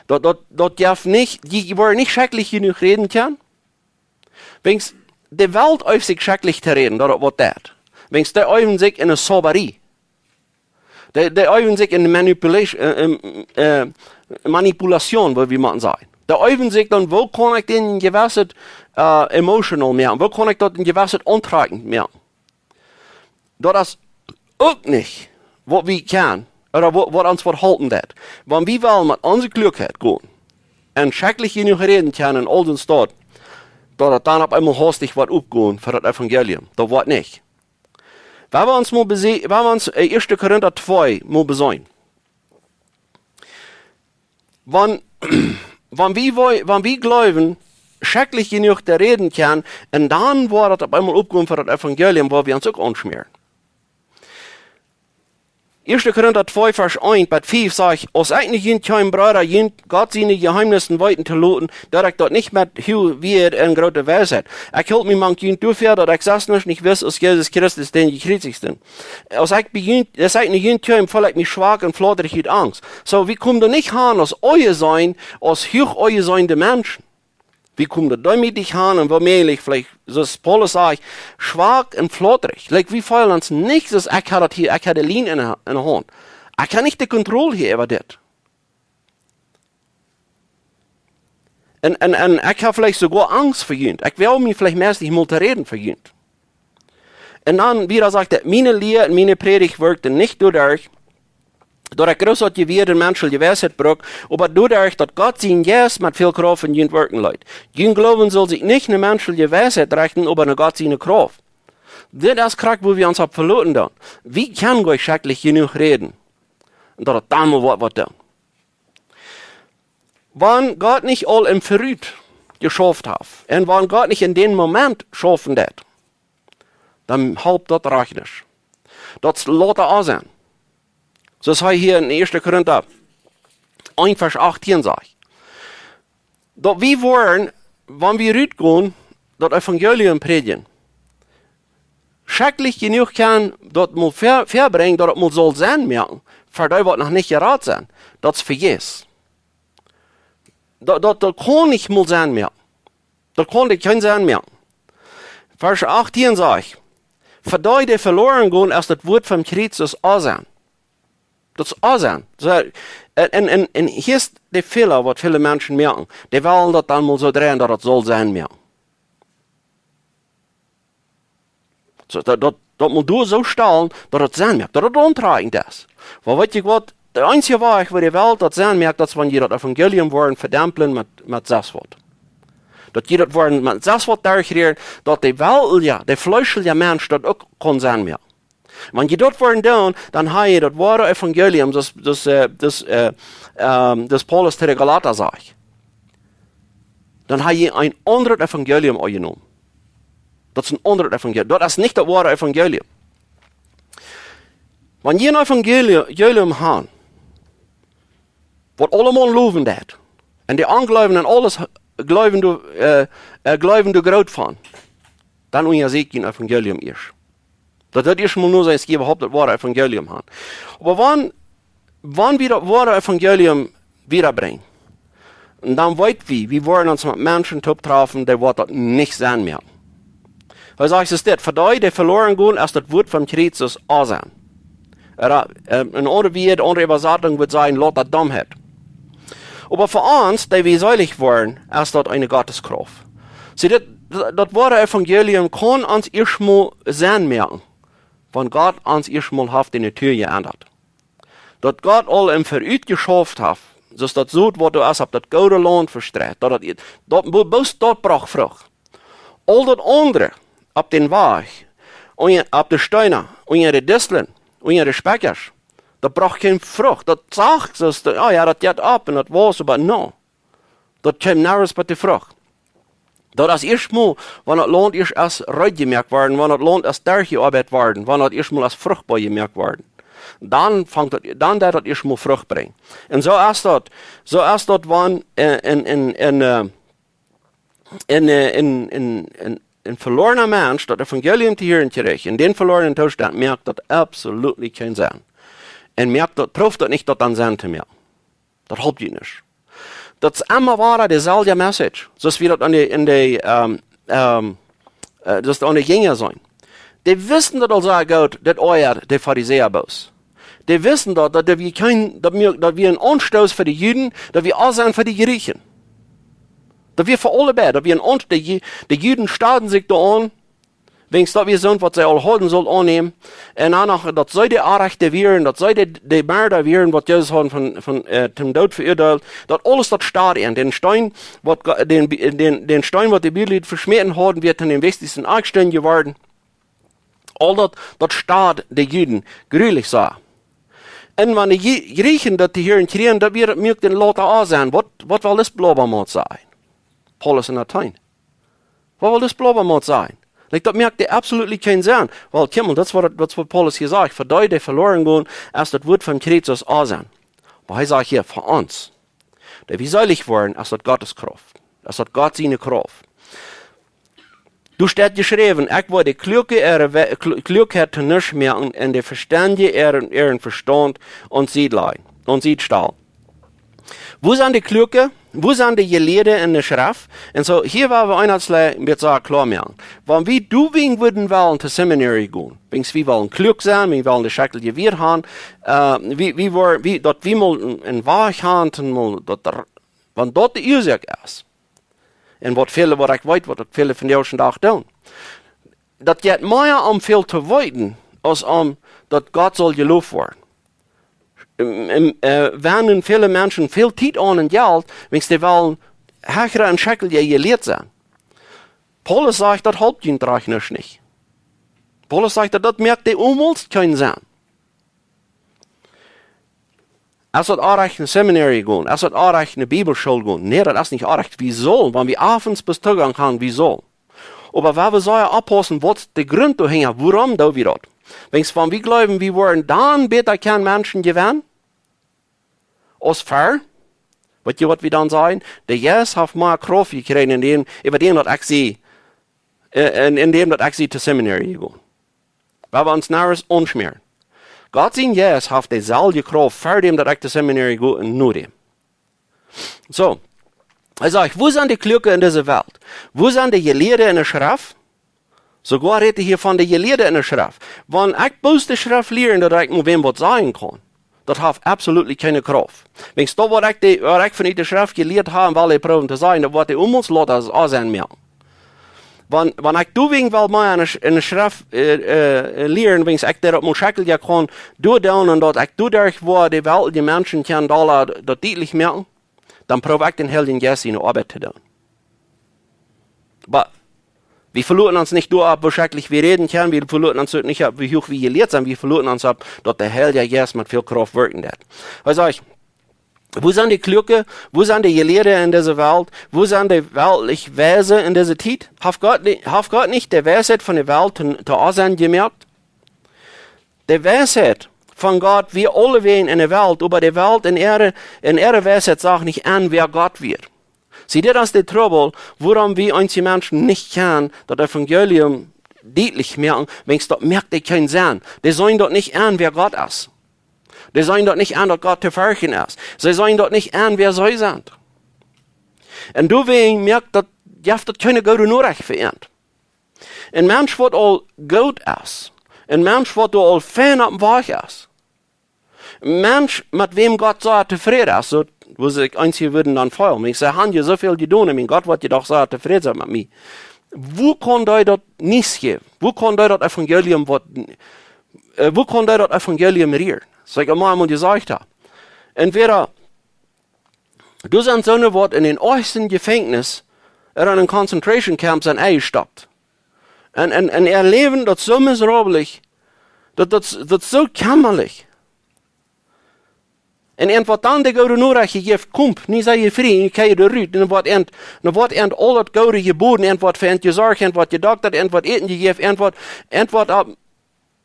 Daut, daut, daut jeft nich, jie woaren nich schrakjlich jenuach räden kjennen. Wiels de Welt eeft sikj schrakjlich to räden, daut daut waut deit. Wiels dee eewen sikj en eene Zauberie. Dee, dee eewen sikj en Manipulation, äh, ähm, äh, Manipulation, woo wie motten sajen. Dee eewen sikj dan, woo kaun ekj dän jewesset, äh, emotional moaken? Woo kaun ekj daut een jewesset auntrakjen moaken? Daut es uk nich, waut wie kjennen, ooda waut, waut ons woat halpen deit. Wan wie wellen met onse Kluakheit gonen un schrakjlich jenuach räden kjennen en aul dän Staut, daut daut dan opp eemol haustich woat oppgonen fa daut Evangelium. Daut woat nich. Wan wie ons mol bese-, wan wie ons, äh, Ieeschte Korinta twee mol beseenen. Wan, wan wie woo-, wan wie jleewen, schrakjlich jenuach to räden kjennen, un dan woat daut opp eemol oppgonen fa daut Evangelium, woa wie ons uk aunschmäaren. Ieeschte Korinta twee, Varsch eent bat fief sajcht: Aus ekj no junt kjeem, Breeda, junt Gott siene Jeheemnisse weeten to loten, deed ekj daut nich met väl Wieed un groote Weisheit. Ekj hilt mie mank junt doafäa, daut ekj selfst nuscht nich wist aus Jesus Christus, dän Jekjriezichten. Aus ekj bie junt, aus ekj no junt kjeem, feeld ekj mie schwak un flautrich ut Angst. Soo, wie komen doa nich han aus Oajaseenen, aus huach oajaseende Menschen. Wie komen doa deemootich han un woo mäajlich, veleicht, soo aus Paulus sajcht, schwak un flautrich. Like, wie feelen ons nich soo aus: Ekj hab daut hia, ekj hab de Lien enne, enne Haunt. Ekj hab nich de Kontroll hia äwa dit. Un, un, un ekj hab veleicht soogoa Angst fa junt. Ekj woag mie veleicht meist nich mol to räden fa junt. Un dan wieda sajcht hee: Miene Lia un miene Prädicht wirkten nich doaderch, daut ekj groot haud jewieet un menschelje Weisheit brukt, oba doaderch, daut Gott sien Jeist met väl Krauft en junt wirkjen leet. Jun Gloowen saul sikj nich no menschelje Weisheit rechten, oba no Gott siene Krauft. Dit es krakjt, wua wie ons opp veloten doonen. Wie kjennen goanich schrakjlich jenuach räden, daut et dan mol woat waut doonen. Wan Gott nich aul em Verut jeschauft haft, un wan Gott nich en dän Moment schaufen deit, dan halpt daut rajcht nich. Daut lot aul sennen. Soo aus hee hia en Ieeschte Korinta eent, Varsch achtieen sajcht. Daut wie woaren, wan wie rutgonen, daut Evangelium prädjen, schrakjlich jenuach kjennen daut mol ver-, verbrinjen, daut et mol saul Senn moaken, fa dee waut noch nich jerat sent, daut es vejäfs. Daut, daut, daut kaun nich mol Senn moaken. Daut kaun kjeen Senn moaken. Varsch achtieen sajcht: Fa dee, dee veloren gonen, es daut Wuat von Christus Oajaseenen. Daut es Oajaseenen. Soo, un, un, un, un hia es de Fäla, waut väle Menschen moaken. Dee wellen daut dan mol soo dreien, daut et saul Senn moaken. Soo, daut, daut, daut mol doa soo stalen, daut et Senn moakt, daut et auntrakjent es. Oba weet jie waut? De eensje Wajch, woo de Welt daut Senn moakt, daut es, wan jie daut Evangelium woaren vedemplen met, met sest waut. Daut jie daut woaren met sest waut derchrieren, daut de Welt, jo, de fleeschelje Mensch daut uk kaun Senn moaken. Wan jie daut woaren doonen, dan ha jie daut woare Evangelium, daut, daut, äh, daut, äh, ähm, daut Paulus to de Galata sajcht. Dan ha jie een aundret Evangelium aunjenomen. Daut es een aundret Evangelium. Daut es nich daut woare Evangelium. Wan jie een Evangelium, Evangelium han, waut aulemaun lowen deit, un de Onjleewje un aules jleewen doa, äh, äh, jleewen doa groot von, dan unjasieekjt jie een Evangelium ieescht. Daut, daut ieescht mol no sennen, es jie äwahaupt daut woare Evangelium han. Oba wan, wan wie daut woare Evangelium wiedabrinjen, dan weet wie, wie woaren ons met Menschen tooptrafen, dee woat daut nich Senn moaken. Hee sajcht es dit: Fa dee, dee veloren gonen, es daut Wuat von Christus Oajaseenen. Ooda, äh, en aundre Wieed, aundre Äwasatunk wudd sajen, lauta Domheit. Oba fa ons, dee wie seelich woaren, es daut eene Gotteskrauft. See, daut, daut woare Evangelium kaun ons ieescht mol Senn moaken, wan Gott ons ieescht mol haft de Natua jeendat. Daut Gott aul em Verut jeschauft haft, soo daut Sot, waut doa es, opp daut goode Launt vestreit, daut daut, daut, bloos daut brocht Frucht. Aul daut aundre, opp dän Wajch, unja, opp de Steena, unja de Disteln, unja de Spekjasch, daut brocht kjeene Frucht. Daut sach soo aus, jo, jo, daut jeit opp un daut wauss, oba no. Daut kjeem nuscht bie de Frucht. Daut es ieescht mol, wan daut Launt ieescht es reed jemoakt worden, wan daut Launt es derchjeoabeit worden, wan daut ieescht mol es fruchtboa jemoakt worden. Dan fangt daut, dan deit daut ieescht mol Frucht brinjen. Un soo es daut, soo es daut, wan, äh, een, een, een, äh, een, äh, een, een, een, een velorna Mensch daut Evangelium to hieren kjricht, en dän velornen Toostaunt, moakt daut absolutely kjeen Senn. Un moakt daut, prooft daut nich, daut dan Senn to moaken. Daut halpt junt nich. Daut es emma wada deeselwje Message, soo aus wie daut aun de, en de, ähm, ähm, äh, daut aun de Jinja seenen. Dee wisten daut aul sea goot, daut oajat de Farisäa bloos. Dee wisten daut, daut, daut wie kjeen, daut wie, daut wie een Aunstoos fa de Juden, daut wie aul sent fa de Jriechen. Daut wie fa aule beid, daut wie een Aunt-, de Ju-, de Juden stoaden sikj doa aun, wäajens daut wia soont, waut see aul hauden sullen aunnämen. Un dan noch, daut see de Orrajchte wieren, daut see de, de Merda wieren, waut Jesus hauden von, von, äh, toom Doot veuadeelt. Daut aules, daut stoad an. Dän Steen, waut Go-, dän, dän, dän Steen, waut de Bibel veschmäten hauden, wia to dän wichtichsten Akjsteen jeworden. Aul daut, daut stoad de Juden jrulich sea. Un wan de Jrie-, Jriechen daut to hieren kjrieejen, daut wia, daut muak dän lauta aunseenen: Waut, waut well dis Blauwmaut sajen? Paulus en Athen. Waut well dis Blauwmaut sajen? Like, daut moakt absolut kjeen Senn. Well, kjikj mol, daut es waut, daut es waut Paulus hia sajcht. Fa dee, dee veloaren gonen, es daut Wort von Christus aul Senn. Oba hee sajcht hia, fa ons, dee wie seelich woaren, es daut Gottes Krauft. Es daut Gott siene Krauft. Doa steit jeschräwen: "Ekj woa de Kluake äare We-, Klu-, Kluakheit to nuscht moaken un de Vestendje äaren, äaren Vestaunt aun Sied lajen, aun Sied stalen." Wua sent de Kluake? Wua sent de Jelieede en de Schreft? Un soo, hia woa wie eent een bät kloa moaken. Wan wie doawäajen wudden wellen to Seminary gonen, wiels wie wellen kluak sennen, wie wellen de Schekjel jewieet haben, äh, wie, wie woaren, wie, daut wie mol een, een Wajch haben, un mol daut, wan daut de Uasoak es. Un waut väle, waut ekj weet, waut väle vondoag dän Dach doonen. Daut jeit mea om väl to weeten, aus om daut Gott saul jeloft woaren. Em, em, äh, wenden väle Menschen väl Tiet aun un Jelt, wiels dee wellen hechre un schekjlicha jelieet sennen. Paulus sajcht, daut halpt junt rajcht nich. Paulus sajcht, daut, daut moakt dee aulemol kjeen Senn. Es daut oajch no Seminary gonen? Es daut oajch no Bibelschool gonen? Nä, daut es nich oajch. Wie sellen, wan wie avends bloos Toogank haben, wie sellen. Oba wie sellen sea oppaussen, waut de Grunt doahinja, wuarom doo wie daut? Wiels wan wie jleewen, wie woaren dan bäta kjennen Menschen jewennen, aus ver, weet jie, waut wie dan sajen? De Jeist haft mea Krauft jekjräajen en däm, äwa däm daut ekj sie, äh, en, en däm daut ekj sie to Seminary jegonen. Wie haben ons nuscht aunjeschmäaren. Gott sien Jeist haft deeselwje Krauft ver däm daut ekj to Seminary go un no däm. Soo, hee sajcht, wua sent de Kluake en dise Welt? Wua sent de Jelieede en de Schreft? Soogoa rät hee hia von de Jelieede en de Schreft. Wan ekj bloos de Schreft lieren, daut ekj mau wäm waut sajen kaun, daut haft absolut kjeene Krauft. Wiels daut, waut ekj de, waut ekj von de Schreft jelieet hab, well ekj proowen to sajen, daut woat dee aulemol lota aul Senn moaken. Wan, wan ekj doawäajen well mea en de Sch-, en de Schreft, äh, äh, lieren, wiels ekj daut opp mien Schekjel jo kaun doadoonen un daut ekj doaderch woa de Welt, de Menschen kjennen dolla daut dietlich moaken, dan proow ekj dän Heiljen Jeist siene Oabeit to doonen. Oba wie veloten ons nich doaropp, woo schekjlich wie räden kjennen, wie veloten ons uk nich opp, woo huach wie jelieet sent, wie veloten ons opp, daut de Heilje Jeist met väl Krauft werkjen deit. Hee sajcht, wua sent de Kluake? Wua sent de Jelieede en dise Welt? Wua sent de weltlich Weise en dise Tiet? Haft Gott ni-, haft Gott nich de Weisheit von de Welt to, to Onsenn jemoakt? De Weisheit von Gott wia aulewäajen en de Welt, oba de Welt en äare, en äare Weisheit sach nich en, wäa Gott wia. See, dit es de Trubbel, wuarom wie eenje Menschen nich kjennen daut Evangelium dietlich moaken, wiels daut moakt dee kjeen Senn. Dee seenen daut nich en, wäa Gott es. Dee seenen daut nich en, daut Gott to ferchten es. See seenen daut nich en, wäa see sent. Un doawäajen moakt daut, jeft daut kjeene goode Norecht fa an. Een Mensch, waut aul goot es, een Mensch, waut doa aul fein oppem Wajch es, een Mensch, met wäm Gott sea tofräd es, soo, woo sikj eenje wudden dan feelen. Ekj saj, han jie soo väl jedonen, mien Gott woat je doch sea tofräd sennen met mie. Woo kaun dee daut nich jäwen? Woo kaun dee daut Evangelium waut, äh, woo kaun dee daut Evangelium rieren? Soo ekj emol, emol jesajcht hab. Entwäda doa sent soone, waut en dän oajchsten Jefenkjnis ooda en een Concentration Camp sent enjestoppt. Un, un, un äa Läwen, daut soo miserabel, daut, daut, daut soo kjammalich. Un an waut dan de goode Norecht jeft, kjemt, nu sie jie frie, nu kjenn jie doa rut, un waut an, nu woat an aul daut Goode jeboden, an woat fa an jesorcht, an woat jedoktat, an woat Äten jejäft, an woat, an woat opp,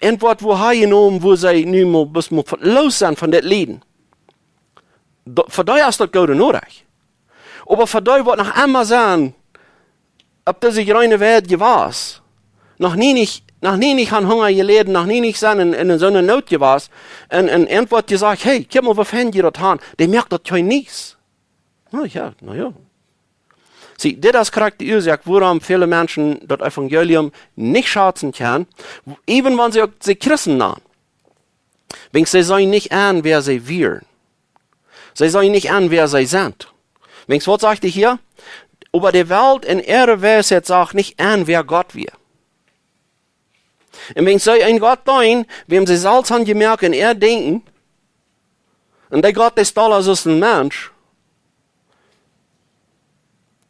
an woat wua hanjenomen, wua see nu mol, bloos mol loos sent von dit Lieden. Daut, fa dee es daut goode Norecht. Oba fa dee, waut noch emma sent opp dise jreene Welt jewast, noch nie nich, noch nie nich aun Hunga jeläden, noch nie nich sent en, en soone Noot jewast, un, un an woat jesajcht, hey, kjikj mol, woo fein jie daut han, dee moakt daut kjeen Senn. Na jo, na jo. See, dit es krakjt de Uasoak, wuarom väle Menschen daut Evangelium nich schazen kjennen, even wan see uk sikj Christen nanen. Wiels see seenen nich en, wäa see wieren. See seenen nich en, wäa see sent. Wiels, waut sajcht hee hia? Oba de Welt en äare Weisheit sach nich en, wäa Gott wia. Un wan see een Gott deenen, wäm see selfst han jemoakt en äa Denkjen, un dee Gott es dolla aus een Mensch,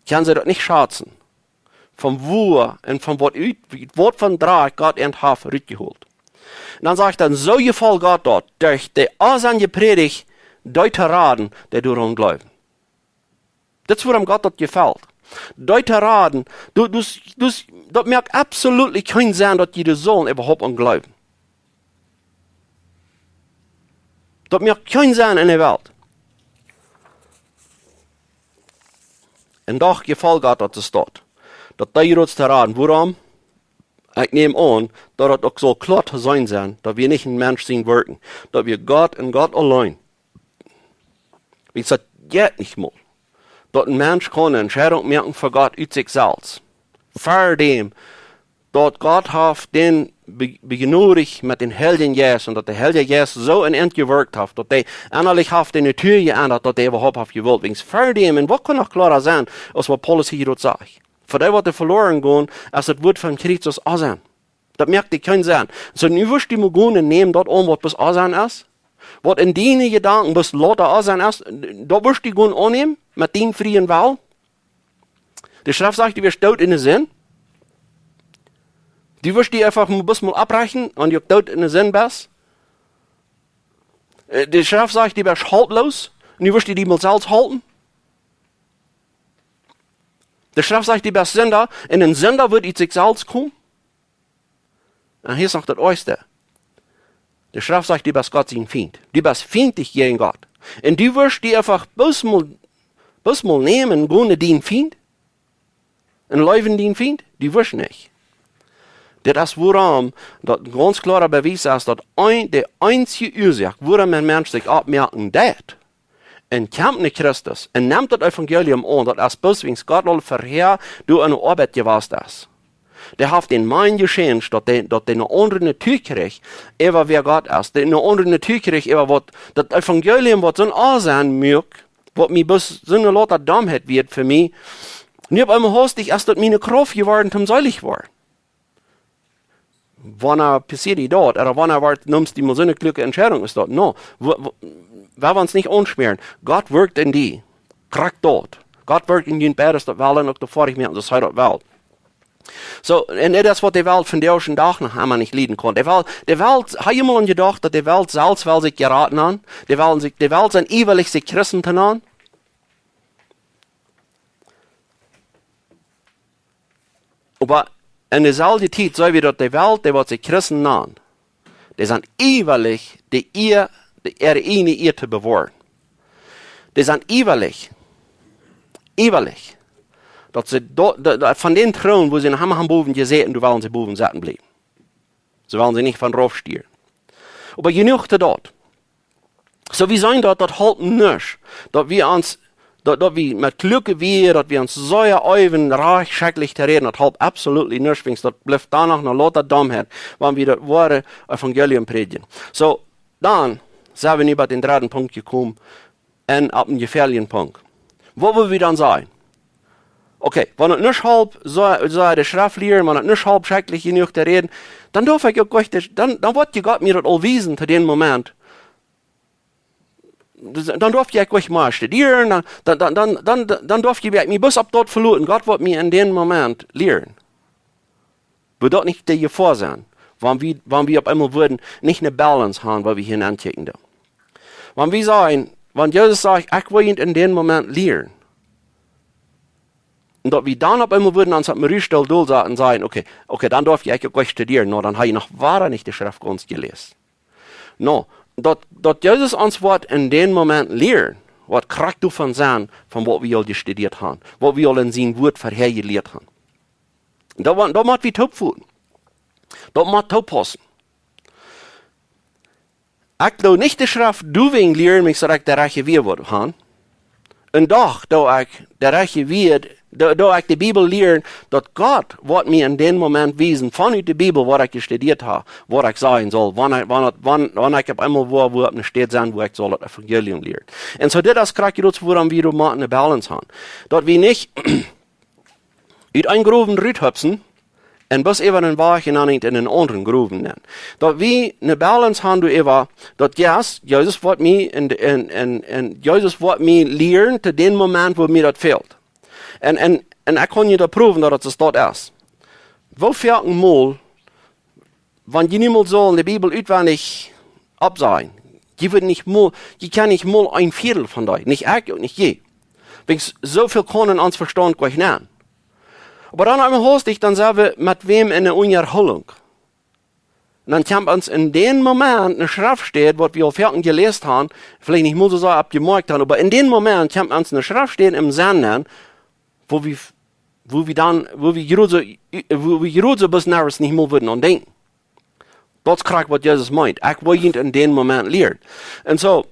kjennen see daut nich schazen, von wua un von waut ut, waut von Drach Gott an haft rutjehoolt. Un dan sajcht hee, soo jefoll Gott daut, derch de Onsenn jeprädicht, dee to raden, dee doaraun jleewen. Dit es, wuarom Gott daut jefelt. Dee to raden, du, du, du, daut moakt absolut kjeen Senn, daut jie doa sellen äwahaupt aun jleewen. Daut moakt kjeen Senn enne Welt. Un doch jefoll Gott daut es daut. Daut dee jie daut to raden. Wuarom? Ekj näm aun, daut daut uk saul kloa to seenen sennen, daut wie nich een Mensch sien Werkjen, daut wie Gott un Gott auleen. Wiels daut jeit nich mol, daut een Mensch kaun eene Entscheidunk moaken fa Gott ut sikj selfst. Ver däm, daut Gott haft dän be-, bejnodicht met dän Heiljen Jeist un daut de Heilje Jeist soo enn am jewirkjt haft, daut hee ennalich haft de Natua jeendat, daut hee äwahaupt haft jewult. Wiels ver däm, un waut kaun noch kloara sennen, aus waut Paulus hia daut sajcht? Fa dee, waut doa veloren gonen, es daut Wuat von Christus aun sennen. Daut moakt kjeen Senn. Soo, nu woascht du mol gonen un nämen daut aun, waut bloos aun sennen es. Waut enn diene Jedanken bloos lota aun sennen es, daut woascht du gonen aunnämen met dienen frieen Wellen. De Schreft sajcht, du woascht doot enne Sind. Du woascht die eefach mol, bloos mol aufrechten un du doot enne Sind best. Äh, de Schreft sajcht, du best halploos un du woascht die mol selfst halpen. De Schreft sajcht, du best Sinda, un een Sinda woat ut sikj selfst komen. Un hia es noch daut Oajste. De Schreft sajcht, du best Gott sien Fient. Du best fientlich jäajen Gott. Un du woascht die eefach bloos mol, bloos mol nämen, gonen no dienen Fient? Un leewen dienen Fient? Du woascht nich. Dit es wuarom daut een gaunz kloara Bewies es, daut een, de eensje Uasoak, wuarom een Mensch sikj aufmoaken deit, un kjemt no Christus un nemt daut Evangelium aun, daut es bloos wiels Gott aul verhäa doa aun de Oabeit jewast es. Dee haft dän Mind jechanget, daut dee, daut dee eene aundre Natua kjricht, äwa wäa Gott es. Dee eene aundre Natua kjricht, äwa waut, daut Evangelium, waut soon Aunsennen muak, waut mie bloos soone lota Dommheit wieet fa mie. Nu opp eemol haustich es daut miene Krauft jeworden, om seelich woaren. Wanea passieet die daut? Ooda wanea woat, nemst du mol soone kluake Entscheidunk, es daut? No. Wa-, wa-, wie woaren ons nich aunschmäaren. Gott wirkjt enn die. Krakjt daut. Gott wirkjt enn junt beides, daut well un uk daut foadich moaken, daut hee daut well. Soo, un dit es waut de Welt vondoag dän Dach noch emma nich lieden kaun. De Welt, de Welt, hast du mol aun jedocht, daut de Welt selfst well sikj jeraden haben? De Welt, sikj, de Welt sent iewalich, sikj Christen to nanen. Oba enn deeselwje Tiet seen wie, daut de Welt, dee waut sikj Christen nanen, dee sent iewalich, de Ea, de, äare ieejne Ea to bewoaren. Dee sent iewalich, iewalich, daut see doa, doa, doa, von dän Troon, wua see noch emma haben bowen jesäten, doa wellen see bowen sitten bliewen. See wellen see nich von rauf stieren. Oba jenuach to daut. Soo, wie seenen daut, daut halpt nuscht, daut wie ons, daut, daut wie met kluake Wieed, daut wie ons sea äwen, rajcht schrakjlich to räden, daut halpt absolut nuscht, wiels daut blift doano no lota Dommheit, wan wie daut woare Evangelium prädjen. Soo, dan sent wie nu bie dän dredden Punkt jekomen, un opp eenen jefäalichen Punkt. Waut wellen wie dan sajen? Okay, wan et nuscht halpt, soo, soo de Schreft lieren, wan et nuscht halpt, schrakjlich jenuach to räden, dan darf ekj uk nich, dan, dan woat je Gott mie daut aul wiesen to dän Moment. Dan darf ekj nich mea studieren, dan, dan, dan darf ekj mie bloos opp daut veloten. Gott woat mie enn dän Moment lieren. Wudd daut nich de Jefoa sennen, wan wie, wan wie opp eemol wudden nich eene Balance haben, wua wie hia aunkjikjen doonen? Wan wie sajen, wan Jesus sajcht, ekj well junt enn dän Moment lieren, un daut wie dan opp eemol wudden ons opp eenen Ruhestool dolsaten un sajen, okay, okay, dan darf ekj uk nich studieren, no, dan hab ekj noch wada nich de Schreft gaunz jeläst. No, daut, daut Jesus ons woat enn dän Moment lieren, woat krakjt doavon sennen, von waut wie aul jestudieet haben, waut wie aul enn sien Wort verhäa jelieet haben. Daut, daut mott wie toopvoten. Daut mott toopaussen. Ekj doo nich de Schreft doawäajen lieren, wiels daut ekj de rajchte Wieed wull haben. Un doch doo ekj de rajchte Wieed, doo, doo ekj de Bibel lieren, daut Gott woat mie enn dän Moment wiesen, von ut de Bibel, waut ekj jestudieet hab, waut ekj sajen saul, wan ekj, wan et, wan, wan ekj opp eemol wua, wua opp eene Städ sie, wua ekj saul daut Evangelium lieren. Un soo dit es krakjt daut, wuarom wie doa motten eene Balance haben. Daut wie nich ut eenen Growen ruthupsen, un bloos äwa eenen Wajch un dan nich enn eenen aundren Growen nenn. Daut wie eene Balance haben doaräwa, daut yes, Jesus woat mie enn, enn, enn, enn Jesus woat mie lieren to dän Moment, wua mie daut fält. Un, un, un ekj kaun junt daut proowen, daut et soo es. Woo väl mol, wan jie nu mol sullen de Bibel utwendich oppsajen, jie wudden nich mol, jie kjennen nich mol een Viedel von dee, nich ekj uk nich jie. Wiels soo väl kaun en ons Vestaunt goanich nenn. Oba dan emol hastich, dan sent wie met wäm enne Unjahoolunk. Un dan kjemt ons en dän Moment eene Schreftstäd, waut wie aul foaken jeläst haben, veleicht nich mol soo sea oppjemoakjt haben, oba en dän Moment kjemt ons eene Schreftstäd em Senn aun, wua wie, wua wie dan, wua wie jrod soo, wua wie jrod soo bloos nuscht nich mol wudden aun denkjen. Daut es krakjt waut Jesus meent. Ekj well junt en dän Moment lieren. Un soo,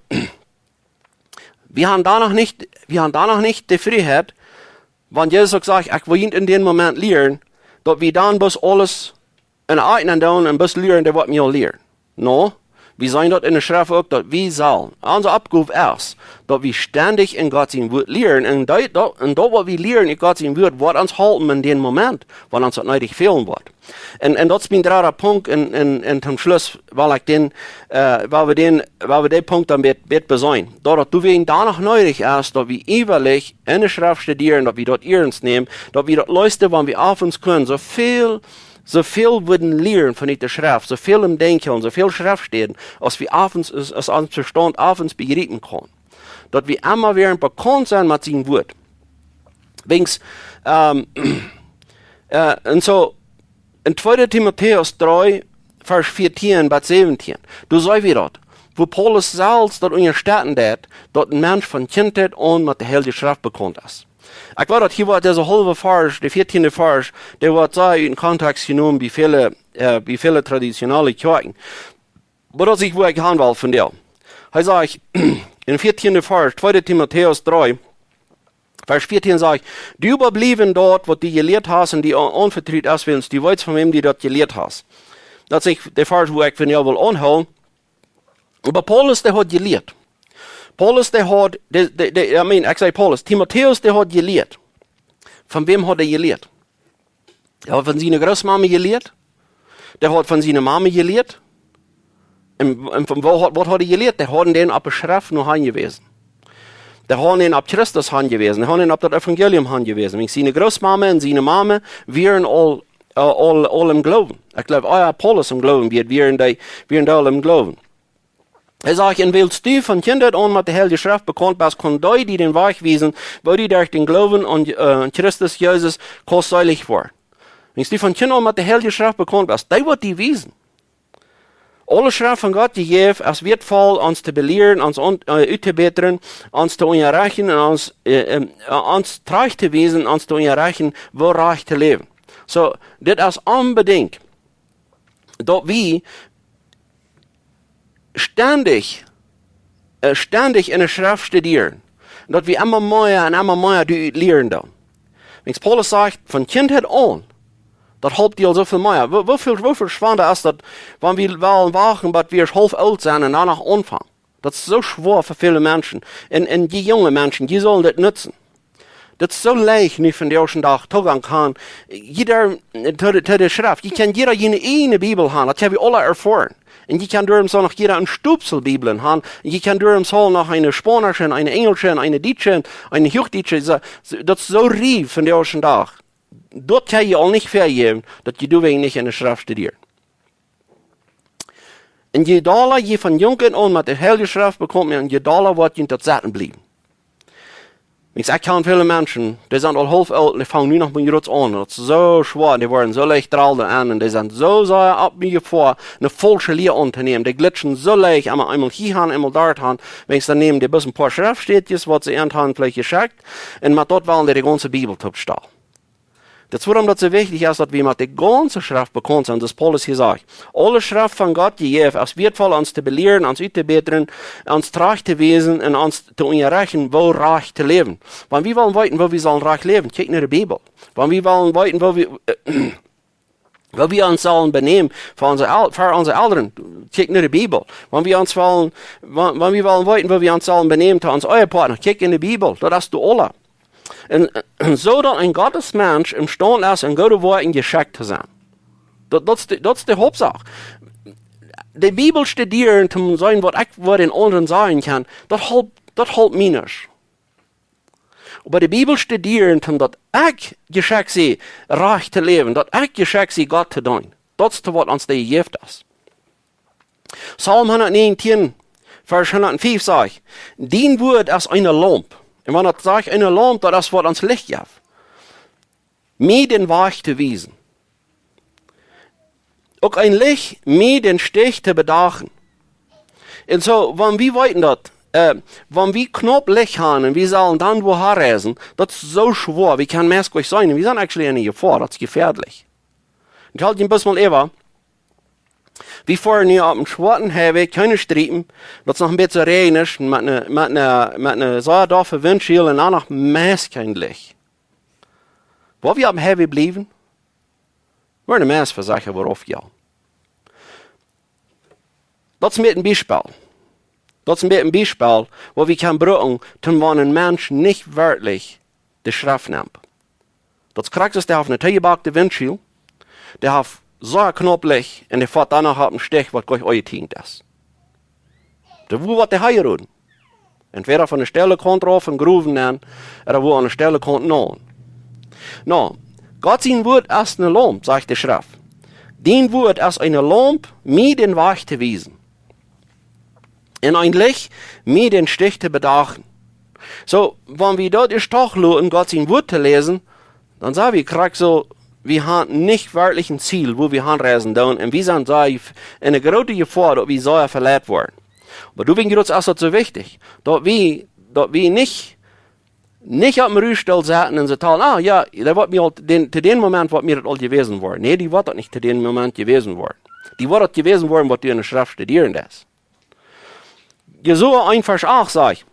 wie haben dan noch nich, wie haben dan noch nich de Frieheit, wan Jesus uk sajcht, ekj well junt en dän Moment lieren, daut wie dan bloos aules en Ordnunk doonen un bloos lieren, dee waut wie aul lieren. Nä, wie seenen daut en de Schreft uk, daut wie sellen. Onse Oppgow es, daut wie stendich en Gott sien Wuat lieren. Un daut, daut, un daut waut wie lieren en Gott sien Wuat, woat ons halpen en dän Moment, wan ons daut needich fälen woat. Un, un daut es mien dredda Punkt. Un, un, un toom Schluss well ekj dän, äh, well wie dän, well wie dän Punkt dan bät, bät beseenen. Daut daut doawäajen dan noch needich es, daut wie äwallich en de Schreft studieren, daut wie daut iernst nämen, daut wie daut leisten, wan wie auf ons kjennen, soo väl, soo väl wudden lieren von de Schreft, soo väl em Denkjen, soo väl Schreftstäden, aus wie auf ons, aus, aus ons Vestaunt auf ons bejriepen kaun. Daut wie emma wada bekaunt sent met sien Wuat. Wiels, ähm, äh, un soo, en tweede Timotäus dree, Varsch vieetieen bat säwentieen, doa seenen wie daut, wua Paulus selfst daut unjastetten deed, daut een Mensch von Kjintheit aun met de Heilje Schreft bekaunt es. Ekj weet daut hia woat dise haulwe Varsch, de vieetieende Varsch, dee woat sea ut dän Kontext jenomen bie väle, äh, bie väle traditionelle Kjoakjen. Oba daut es nich wua ekj han well vondoag. Hee sajcht, en vieetieende Varsch, tweede Timotäus dree, Varsch vieetieen sajcht: "Du oba bliew en daut, waut du jelieet hast un die a-, aunvetrut es, wiels du weetst, von wäm du daut jelieet hast." Daut es nich de Varsch, wua ekj vondoag well aunhoolen. Oba Paulus, dee haud jelieet. Paulus, dee haud, dee, dee, dee, I mean, ekj saj Paulus, Timotäus, dee haud jelieet. Von wäm haud hee jelieet? Dee haud von siene Grootmame jelieet. Dee haud von siene Mame jelieet. Un, un von wua haud, waut haud hee jelieet? Dee hauden dän opp de Schreft no hanjewäsen. Dee hauden dän opp Christus hanjewäsen. Dee hauden dän opp daut Evangelium hanjewäsen. Wiels siene Grootmame un siene Mame wieren aul, äh, aul, aul em Gloowen. Ekj jleew, ah jo, Paulus em Gloowen, wia, wieren dee, wieren dee aul em Gloowen. Hee sajcht: "Un wiels du von Kjintheit aun met de Heilje Schreft bekaunt best, kjennen dee die dän Wajch wiesen, woo du derch dän Gloowen aun, äh, Christus Jesus kaust selich woaren." Wiels du von Kjintheit aun met de Heilje Schreft bekaunt best, dee woat die wiesen. Aule Schreft von Gott jejäft es wieetvoll, ons to belieren, ons un-, äh, uttobätren, ons to unjarechten un ons, äh, ähm, äh, ons trajcht to wiesen, ons to unjarechten, woo rajcht to läwen. Soo, dit es onbedinjt daut wie stendich, äh, stendich en de Schreft studieren, daut wie emma mea un emma mea doa ut lieren doonen. Wiels Paulus sajcht, von Kjintheit aun, daut halpt die aul soo väl mea. Woo, woo väl, woo väl schwanda es daut, wan wie wellen wachten, bat wie haulf oolt sent un dan noch aunfangen? Daut es soo schwoa fa väle Menschen. Un, un dee junge Menschen, dee sellen dit nutzen. Daut es soo leicht nu vondoag dän Dach Toogank haben. Jieda, äh, to de, to de Schreft. Jie kjennen jieda june ieejne Bibel haben. Daut hab wie aula erfoaren. Un jie kjennen doaromm soo noch jieda een Stopsel Bibeln haben. Un jie kjennen doaromm soo noch eene Spaunische, eene Enjelsche, eene Dietsche, eene Huachdietsche. Soo, soo, daut es soo rieekj vondoag dän Dach. Daut kaun jie aul nich vejäwen, daut jie doawäajen nich en de Schreft studieren. Un je dolla jie von junk aun met de Heilje Schreft bekaunt woaren, un je dolla woat junt daut sitten bliewen. Wiels ekj kjan väle Menschen, dee sent aul haulf oolt un dee fangen nu noch met jrots aun. Daut es soo schwoa, dee woaren soo leicht dralden aun un dee sent soo sea opp mie jefoaren, eene faulsche Lia auntonämen. Dee glitschen soo leicht, emol, emol hia han, emol doa han, wiels dan nämen dee bloos een poa Schreftstädjes, waut see an han veleicht jeschekjt, un met daut wellen dee de gaunze Bibel toopstalen. Daut es wuarom daut soo wichtich es, daut wie met de gaunze Schreft bekaunt sent, soo aus Paulus hia sajcht. Aule Schreft von Gott jejäft es wieetvoll, ons to belieren, ons uttobätren, ons trajcht to wiesen un ons to unjarechten, woo rajcht to läwen. Wan wie wellen weeten, woo wie sellen rajcht läwen, kjikj no de Bibel. Wan wie wellen weeten, woo wie, äh, woo wie ons sellen benämen fa onse El-, fa onse Elren, kjikj no de Bibel. Wan wie ons wellen, wan, wan wie wellen weeten, woo wie ons sellen benämen to ons Ehepartner, kjikj en de Bibel. Daut es doa aula. Un, un soo daut een Gottesmensch emstaund es, en goode Woakjen jeschekjt to sennen. Daut, daut es de, daut es de Hauptsach. De Bibel studieren, om to seenen, waut ekj fa dän aundren sajen kaun, daut halpt, daut halpt mie nich. Oba de Bibel studieren, om daut ekj jeschekjt sie, rajcht to läwen, daut ekj jeschekjt sie, Gott to deenen. Daut es to waut ons dee jejäft es. Psalm hundatnäajentieen, Varsch hundatfief sajcht: "Dien Wuat es eene Laump Un wan daut sajcht, eene Laump, daut es waut ons Licht jeft. Mie dän Wajch to wiesen. Uk een Licht, mie dän Stich to bedachen. Un soo, wan wie weeten daut, äh, wan wie knaup Licht haben un wie sellen dan wua han reisen, daut es soo schwoa, wie kjennen meist nich seenen. Wie sent actually enne Jefoa, daut es jefäadlich. Un ekj haud jie bloos mol äwa, wie foaren nu opp eenen schwoaten Highway, kjeene Striepen, daut es noch een bät räajnisch, met eene, met eene, met eene sea doffe Windschiew un dan noch meist kjeen Licht. Wua wie opp eenen Highway bliewen, woaren de meist vesecha woat aufjehoolen. Daut es een bät een Biespel. Daut es een bät een Biespel, waut wie kjennen brucken, toom wan een Mensch nich werkjlich de Schreft nemt. Daut es krakjt soo aus dee haft eene toojebakte Windschiew, dee haft soo knaup Licht un dee foat dan noch opp eenen Stich, waut goanich aunjetieekjent es. Dee woat waut dee hia rooden. Entwäda von de steile Kaunt rauf un growen dan, ooda wua aun de steile Kaunt no. No, Gott sien Wuat es eene Laump, sajcht de Schreft. Dien Wuat es eene Laump, mie dän Wajch to wiesen. Un een Licht, mie dän Stich to bedachen. Soo, wan wie daut ieescht doch loten, Gott sien Wuat to läsen, dan sent wie krakjt soo, wie haben nich werkjlich een Ziel, wua wie han reisen doonen. Un wie sent sea jef-, enne groote Jefoa, daut wie sea veleit woaren. Oba doawäajen es daut soo wichtich, daut wie, daut wie nich, nich opp eenen Ruhestool sitten un sajen, ah jo, daut woat mie aul dän, to dän Moment woat mie daut aul jewäsen woaren. Nä, die woat daut nich to dän Moment jewäsen woaren. Die woat daut jewäsen woaren, waut du enne Schreft studieren deist. Josua eent Varsch acht sajcht: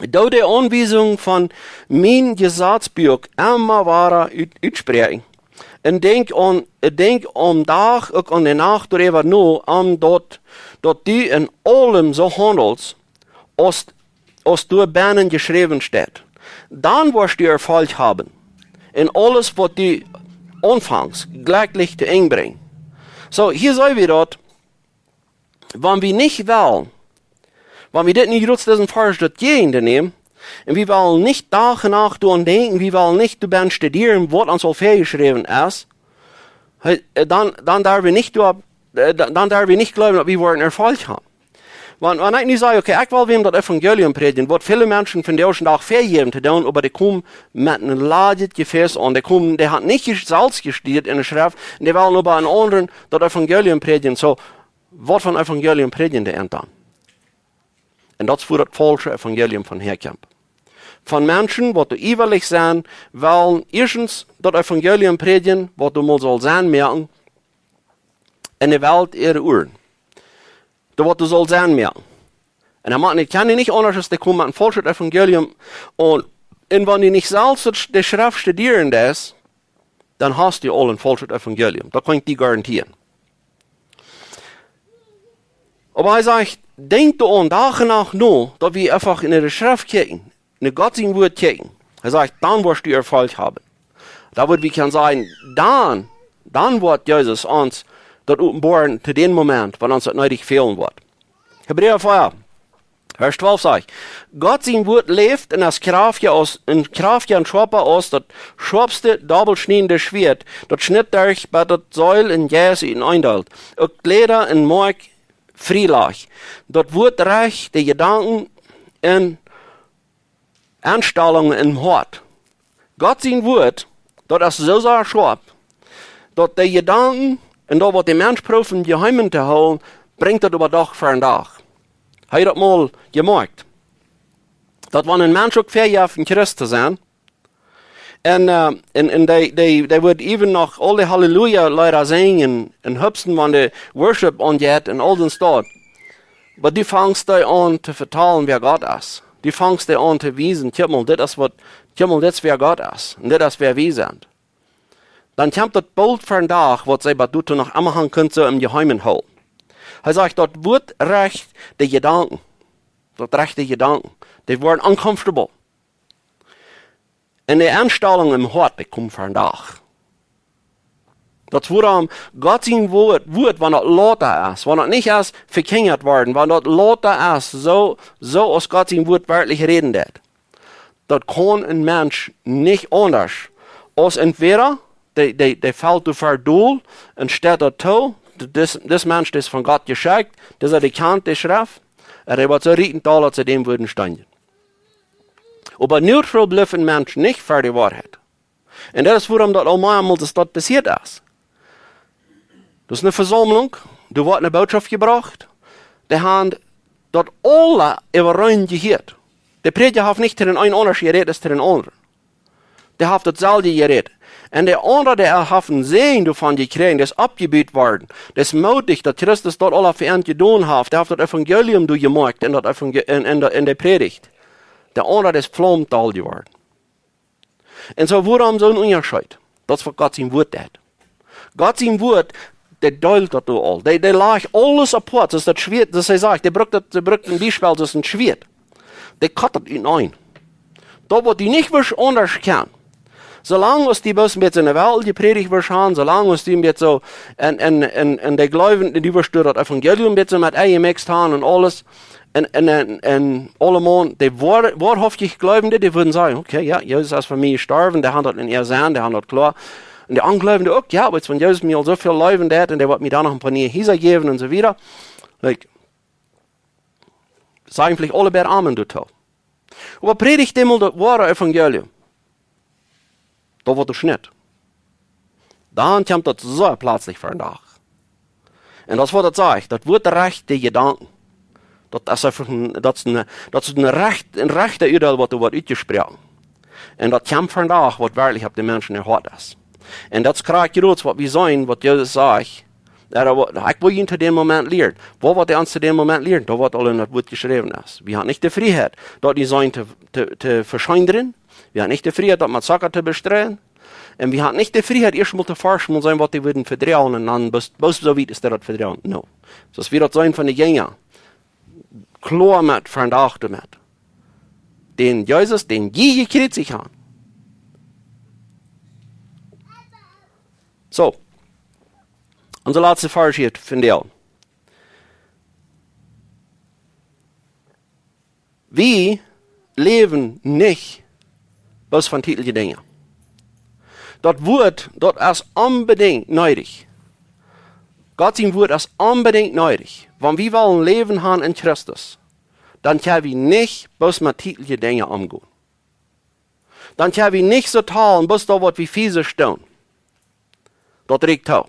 Doo de Aunwiesungen von mien Jesazbuak emma wada ut-, utspräakjen. Un denkj aun, denkj aum Dach uk aun de Nacht doaräwa no, om daut, daut du en aulem soo haundelst, aus, aus doa bennen jeschräwen steit. Dan woascht du Erfolg haben. Un aules, waut du aunfangst, jlikjlich to Enj brinjen. Soo, hia seenen wie daut, wan wie nich wellen, wan wie dit nich rutst dissen Varsch daut jäajen nämen, un wie wellen nich Dach un Nacht doaraun denkjen, wie wellen nich doabennen studieren, waut ons aul väajeschräwen es, hee, äh, dan, dan darf wie nich doa-, äh, dan, dan darf wie nich jleewen, daut wie woaren Erfolg haben. Wan, wan ekj nu saj, okay, ekj well wäm daut Evangelium prädjen, waut väle Menschen vondoag dän Dach väajäwen to doonen, oba dee komen met een ladjet Jefäs aun. Dee komen, dee haben nich jes-, selfst jestudieet enne Schreft, un dee wellen oba eenen aundren daut Evangelium prädjen. Soo, waut fa Evangelium prädjen dee dan? Un daut es wua daut faulsche Evangelium von häakjemt. Von Menschen, waut doa iewrich sent, wellen ieeschtens daut Evangelium prädjen, waut doa mol saul sennen moaken, enne Welt äare Uaren. Daut waut doa saul sennen moaken. Un dan motten, ekj kjan nich aundasch, aus dee komen met een faulschet Evangelium. Un, un wan du nich selfst de Schreft studieren deist, dan hast du aul een faulschet Evangelium. Daut kaun ekj die garantieren. Oba hee sajcht, denkj doaraun Dach un Nacht no, daut wie eefach enne Schreft kjikjen, no Gott sien Wuat kjikjen. Hee sajcht, dan woascht du Erfolg haben. Daut wudd wie kjennen sajen, dan, dan woat Jesus ons daut openboaren to dän Moment, wan ons daut needich fälen woat. Hebräa vea, Varsch twalf sajcht: Gott sien Wuat läft un es kjraftja aus, un kjraftja un schoapa aus daut schoapste dobbelschniedende Schwieet, daut schnitt derch bat daut Seel un Jeist uteneen deelt, uk Jläda un Moakj frie lajcht. Daut Wuat recht de Jedanken un Enstalungen em Hoat. Gott sien Wuat, daut es soo sea schoap, daut de Jedanken un daut, waut de Mensch proowt em Jeheimen to hoolen, brinjt daut äwa Dach ver Dach. Hab jie daut mol jemoakjt? Daut wan een Mensch uk väajeft, een Christ to sennen, un, äh, un, un dee, dee, dee woat even noch aul de Halleluja-Leeda sinjen un hupsen, wan de Worship aunjeit un aul dän Staut. Oba du fangst dee aun to vetalen, wäa Gott es. Du fangst dee aun to wiesen, kjikj mol, dit es waut, kjikj mol, dit es wäa Gott es. Un dit es wäa wie sent. Dan kjemt daut boolt ver Dach, waut see bat doa noch emma han kunt soo em Jeheimen hoolen. Hee sajcht, daut Wuat recht de Jedanken. Daut recht de Jedanken. Dee woaren uncomfortable. Un de Enstalungen em Hoat, dee komen ver Dach. Daut es wuarom Gott sien Wuat, Wuat, wan daut lota es, wan daut nich es vekjinjat worden, wan daut lota es, soo, soo aus Gott sien Wuat werkjlich räden deit, daut kaun een Mensch nich aundasch aus entwäda dee, dee, dee felt doa ver dol un steit daut too, dis, dis Mensch, dee es von Gott jeschekjt, dee es, dee kjant de Schreft, un hee woat soo rieten dol, daut see däm wudden steenen. Oba neutral blift een Mensch nich fa de Woarheit. Un daut es wuarom daut aul meamol es daut passieet es. Daut es eene Vesaumlunk, doa woat eene Bootschoft jebrocht, dee haben daut aula äwareen jehieet. De Prädja haft nich to dän eenen aundasch jerät aus to dän aundren. Dee haft daut selwje jerät. Un de aundra, dee haft een Säajen doavon jekjräajen, dee es oppjebut worden, dee es mootich, daut Christus daut aula fa an jedonen haft, dee haft daut Evangelium doajemoakt en daut Evangel-, en, en de, en de Prädicht. De aundra, dee es flaumdoll jeworden. Un soo, wuarom soon Unjascheet? Daut es waut Gott sien Wort deit. Gott sien Wort, dee deelt daut doa aul. Dee, dee lajcht aules apoat, soo aus daut Schwieet, soo aus hee sajcht, dee brukt daut, dee brukt een Biespel, soo aus een Schwieet. Dee kjat daut utenaunda. Daut waut du nich wurscht aundasch kjennen. Soo lang aus du bloos een bät enne Welt jeprädicht wurscht haben, soo lang aus du een bät soo en, en, en, en de Gleewen, du wurscht doa daut Evangelium een bät soo met enjemixt haben un aules, un, un, un, un aulemaun, dee woa-, woarhauftich Jleewende, dee wudden sajen, okay, jo, Jesus es fa mie jestorwen, dee haft daut en äa Senn, dee haft daut kloa. Un de Onjleewende uk, jo, oba wan Jesus mie aul soo väl leewen deit un dee woat mie dan noch een poa niee Hiesa jäwen un soo wieda. Like, sajen veleicht aule beid Amen doatoo. Oba prädicht emol daut woare Evangelium. Daut woat doa schnitt. Dan kjemt daut soo pletslich ver dän Dach. Un daut es waut daut sajcht, daut woat de rajchte Jedanken. Daut es eefach een, daut es een, daut es een rajcht, een rajchtet Uadeel waut doa woat utjesproaken. Un daut kjemt ver dän Dach waut werkjlich opp de Menschen äa Hoat es. Un daut es krakjt daut waut wie seenen, waut Jesus sajcht, Jo, daut wa-, ekj well junt to dän Moment lieren. Waut woat hee ons to dän Moment lieren? Daut waut aul en daut Wort jeschräwen es. Wie haben nich de Frieheit, daut nich sennen to, to, to vescheenren. Wie haben nich de Frieheit, daut met Zucka to bestreien. Un wie haben nich de Frieheit, ieescht mol to forschen, mol seenen, waut dee wudden vedroagen, un dan bloos, bloos soo wiet es daut vedroagen. No. Soo aus wie daut seenen von de Jinja. Kloa met, ver dän Dach doamet. Dän Jesus, dän jie jekjriezicht haben. Soo. Onse latste Varsch hia von dee. Wie läwen nich bloos von tietelje Dinja. Daut Wort, daut es onbedinjt needich. Gott sien Wort es onbedinjt needich. Wan wie wellen Läwen haben en Christus, dan kjenn wie nich bloos met tietelje Dinja omgonen. Dan kjenn wie nich soo talen, bloos daut waut wie fisisch doonen. Daut rieekjt too.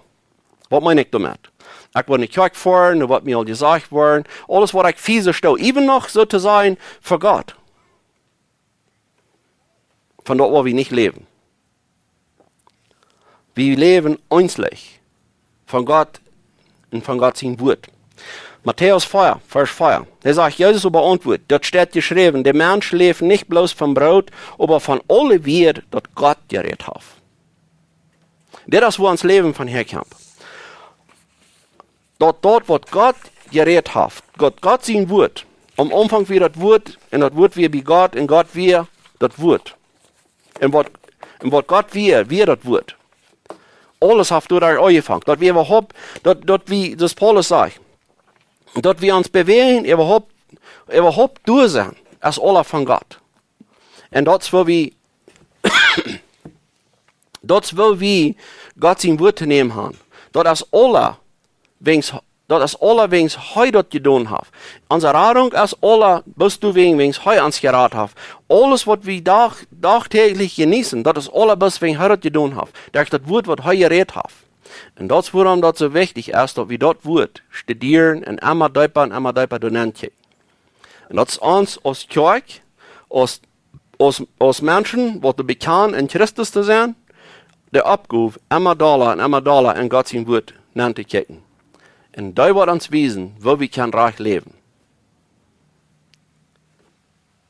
Waut meen ekj doamet? Ekj woa no de Kjoakj foaren, no waut mie aul jesajcht woat, aules waut ekj fisisch doo, even noch soo to sennen fa Gott. Von daut woa wie nich läwen. Wie läwen eensich von Gott un von Gott sien Wort. Matäus vea, Varsch vea. Hee sajcht, Jesus oba auntwuat, daut steit jeschräwen, de Mensch läft nich bloos von Broot, oba von aule Wieed, daut Gott jerät haft. Dit es, wua ons Läwen von häakjemt. Daut, daut waut Gott jerät haft, Gott, Gott sien Wort. Aum Aunfank wia daut Wort, un daut Wort wia bie Gott, un Gott wia daut Wort. Un waut, un waut Gott wia, wia daut Wort. Aules haft doa aunjefongen. Daut wie äwahaupt, daut, daut wie, soo aus Paulus sajcht, daut wie ons bewäajen, äwahaupt, äwahaupt doa sennen, es aules von Gott. Un daut es wua wie, daut es wua wie Gott sien Wort to nämen haben. Daut es aules wäajens, daut es aules wäajens hee daut jedonen haft. Onse Radunk es aules bloos doawäajen, wäajens hee ons jerat haft. Aules waut wie dach-, dachtäglich jeneeten, daut es aules bloos wäajens hee daut jedonen haft. Derch daut Wort waut hee jerät haft. Un daut es wuarom daut soo wichtich es, daut wie daut Wort studieren un emma deepa un emma deepa doanen kjikjen. Un daut es ons aus Kjoakj, aus aus, aus Menschen, waut bekjanen en Christus to sennen, de Oppgow, emma dolla un emma dolla en Gott sien Wort nenn to kjikjen. Un dee woat ons wiesen, woo wie kjennen rajcht läwen.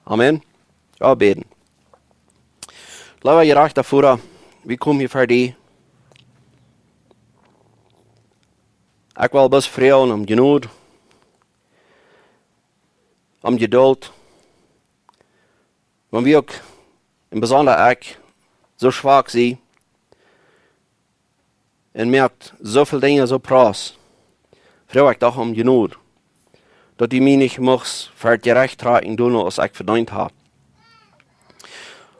Amen. Jo, bäden. Leewa jerajchta Voda, wie komen hia ver die. Ekj well bloos froagen om Jnod, om Jeduld. Wan wie uk, un besonda ekj, soo schwak sie un moakt soo väl Dinja soo prass, froag ekj doch om Jnod, daut du mie nich muchst ver daut Jerecht trakjen doonen, aus ekj vedeent hab.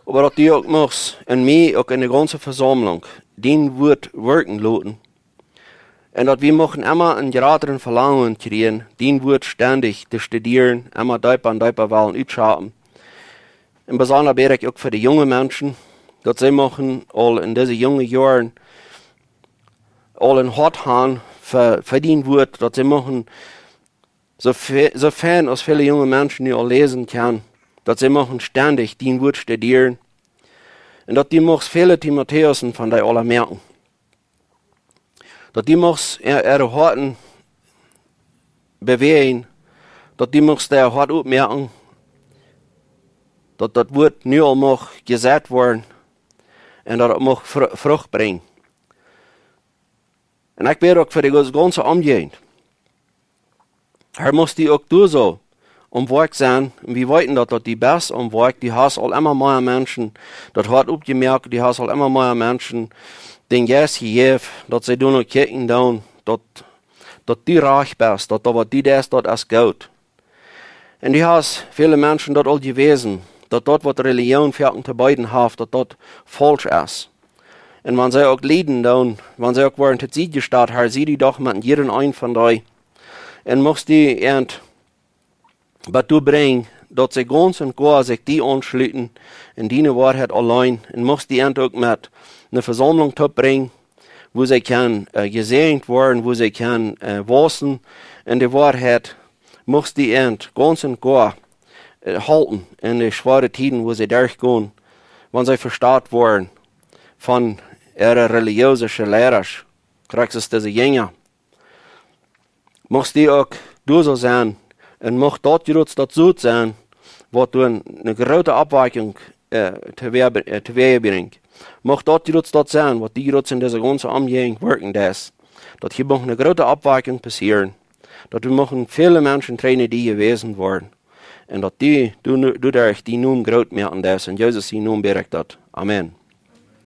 Oba daut du uk muchst en mie, uk en de gaunze Vesaumlunk, dien Wort wirkjen loten, un daut wie muchten emma een jratret Velangen kjrieen, dien Wort stendich to studieren, emma deepa un deepa wellen utschaufen. Un besonda bäd ekj uk fa de junge Menschen, daut see muchten aul en dise junge Joaren aul een Hoat han fa, fa dien Wuat, daut see muchten soo fe-, soo fein aus väle junge Menschen nu aul läsen kjennen, daut see muchten stendich dien Wuat studieren. Un daut du muchst väle Timotäusen von dee aula moaken. Daut du muchst äa-, äare Hoaten bewäajen, daut du muchst äa Hoat opmoaken, daut daut Wuat nu aul mucht jeseit woaren un daut daut mucht Fru-, Frucht brinjen. Un ekj bäd uk fa de gaunze Omjäajent. Harr, muchst du uk doa soo aum Woakj sennen. Un wie weeten daut, daut du best aum Woakj, du hast aul emma mea Menschen daut Hoat opjemoakt, du hast aul emma mea Menschen dän Jeist jejäft, daut see doano kjikjen doonen, daut, daut du rajcht best, daut daut waut du deist, daut es goot. Un du hast väle Menschen daut aul jewäsen, daut daut waut Relijoon fa an to beeden haft, daut daut faulsch es. Un wan see uk lieden doonen, wan see uk woaren to Sied jestalt, Harr, sie du doch met jieda eenen von dee. Un muchst du an bat doa brinjen, daut see gaunz un goa sikj die aunschluten un diene Woarheit auleen. Un muchst du an uk met eene Vesaumlunk toop brinjen, wua see kjennen, äh, jesäajent woaren, wua see kjennen, äh, wausen en de Woarheit. Muchst du an gaunz un goa, äh, halpen en de schwoare Tieden, wua see derchgonen, wan see vestalt woaren von äare relijoose Liera, krakjt soo aus dise Jinja. Muchst du uk doa soo sennen, un mucht daut jrods daut Sot sennen, waut doa eene groote Oppwakjunk, äh, tewäa-, äh, tewäabrinjt. Mucht daut jrods daut sennen, waut du jrods en dise gaunze Omjäajent woakjen deist. Daut hia mucht eene groote Oppwakjunk passieren. Daut wie muchten väle Menschen trigj no die jewäsen woaren. Un daut du, du, du doaderch dien Nomen groot moaken deist. En Jesus sienen Nomen bäd ekj daut. Amen.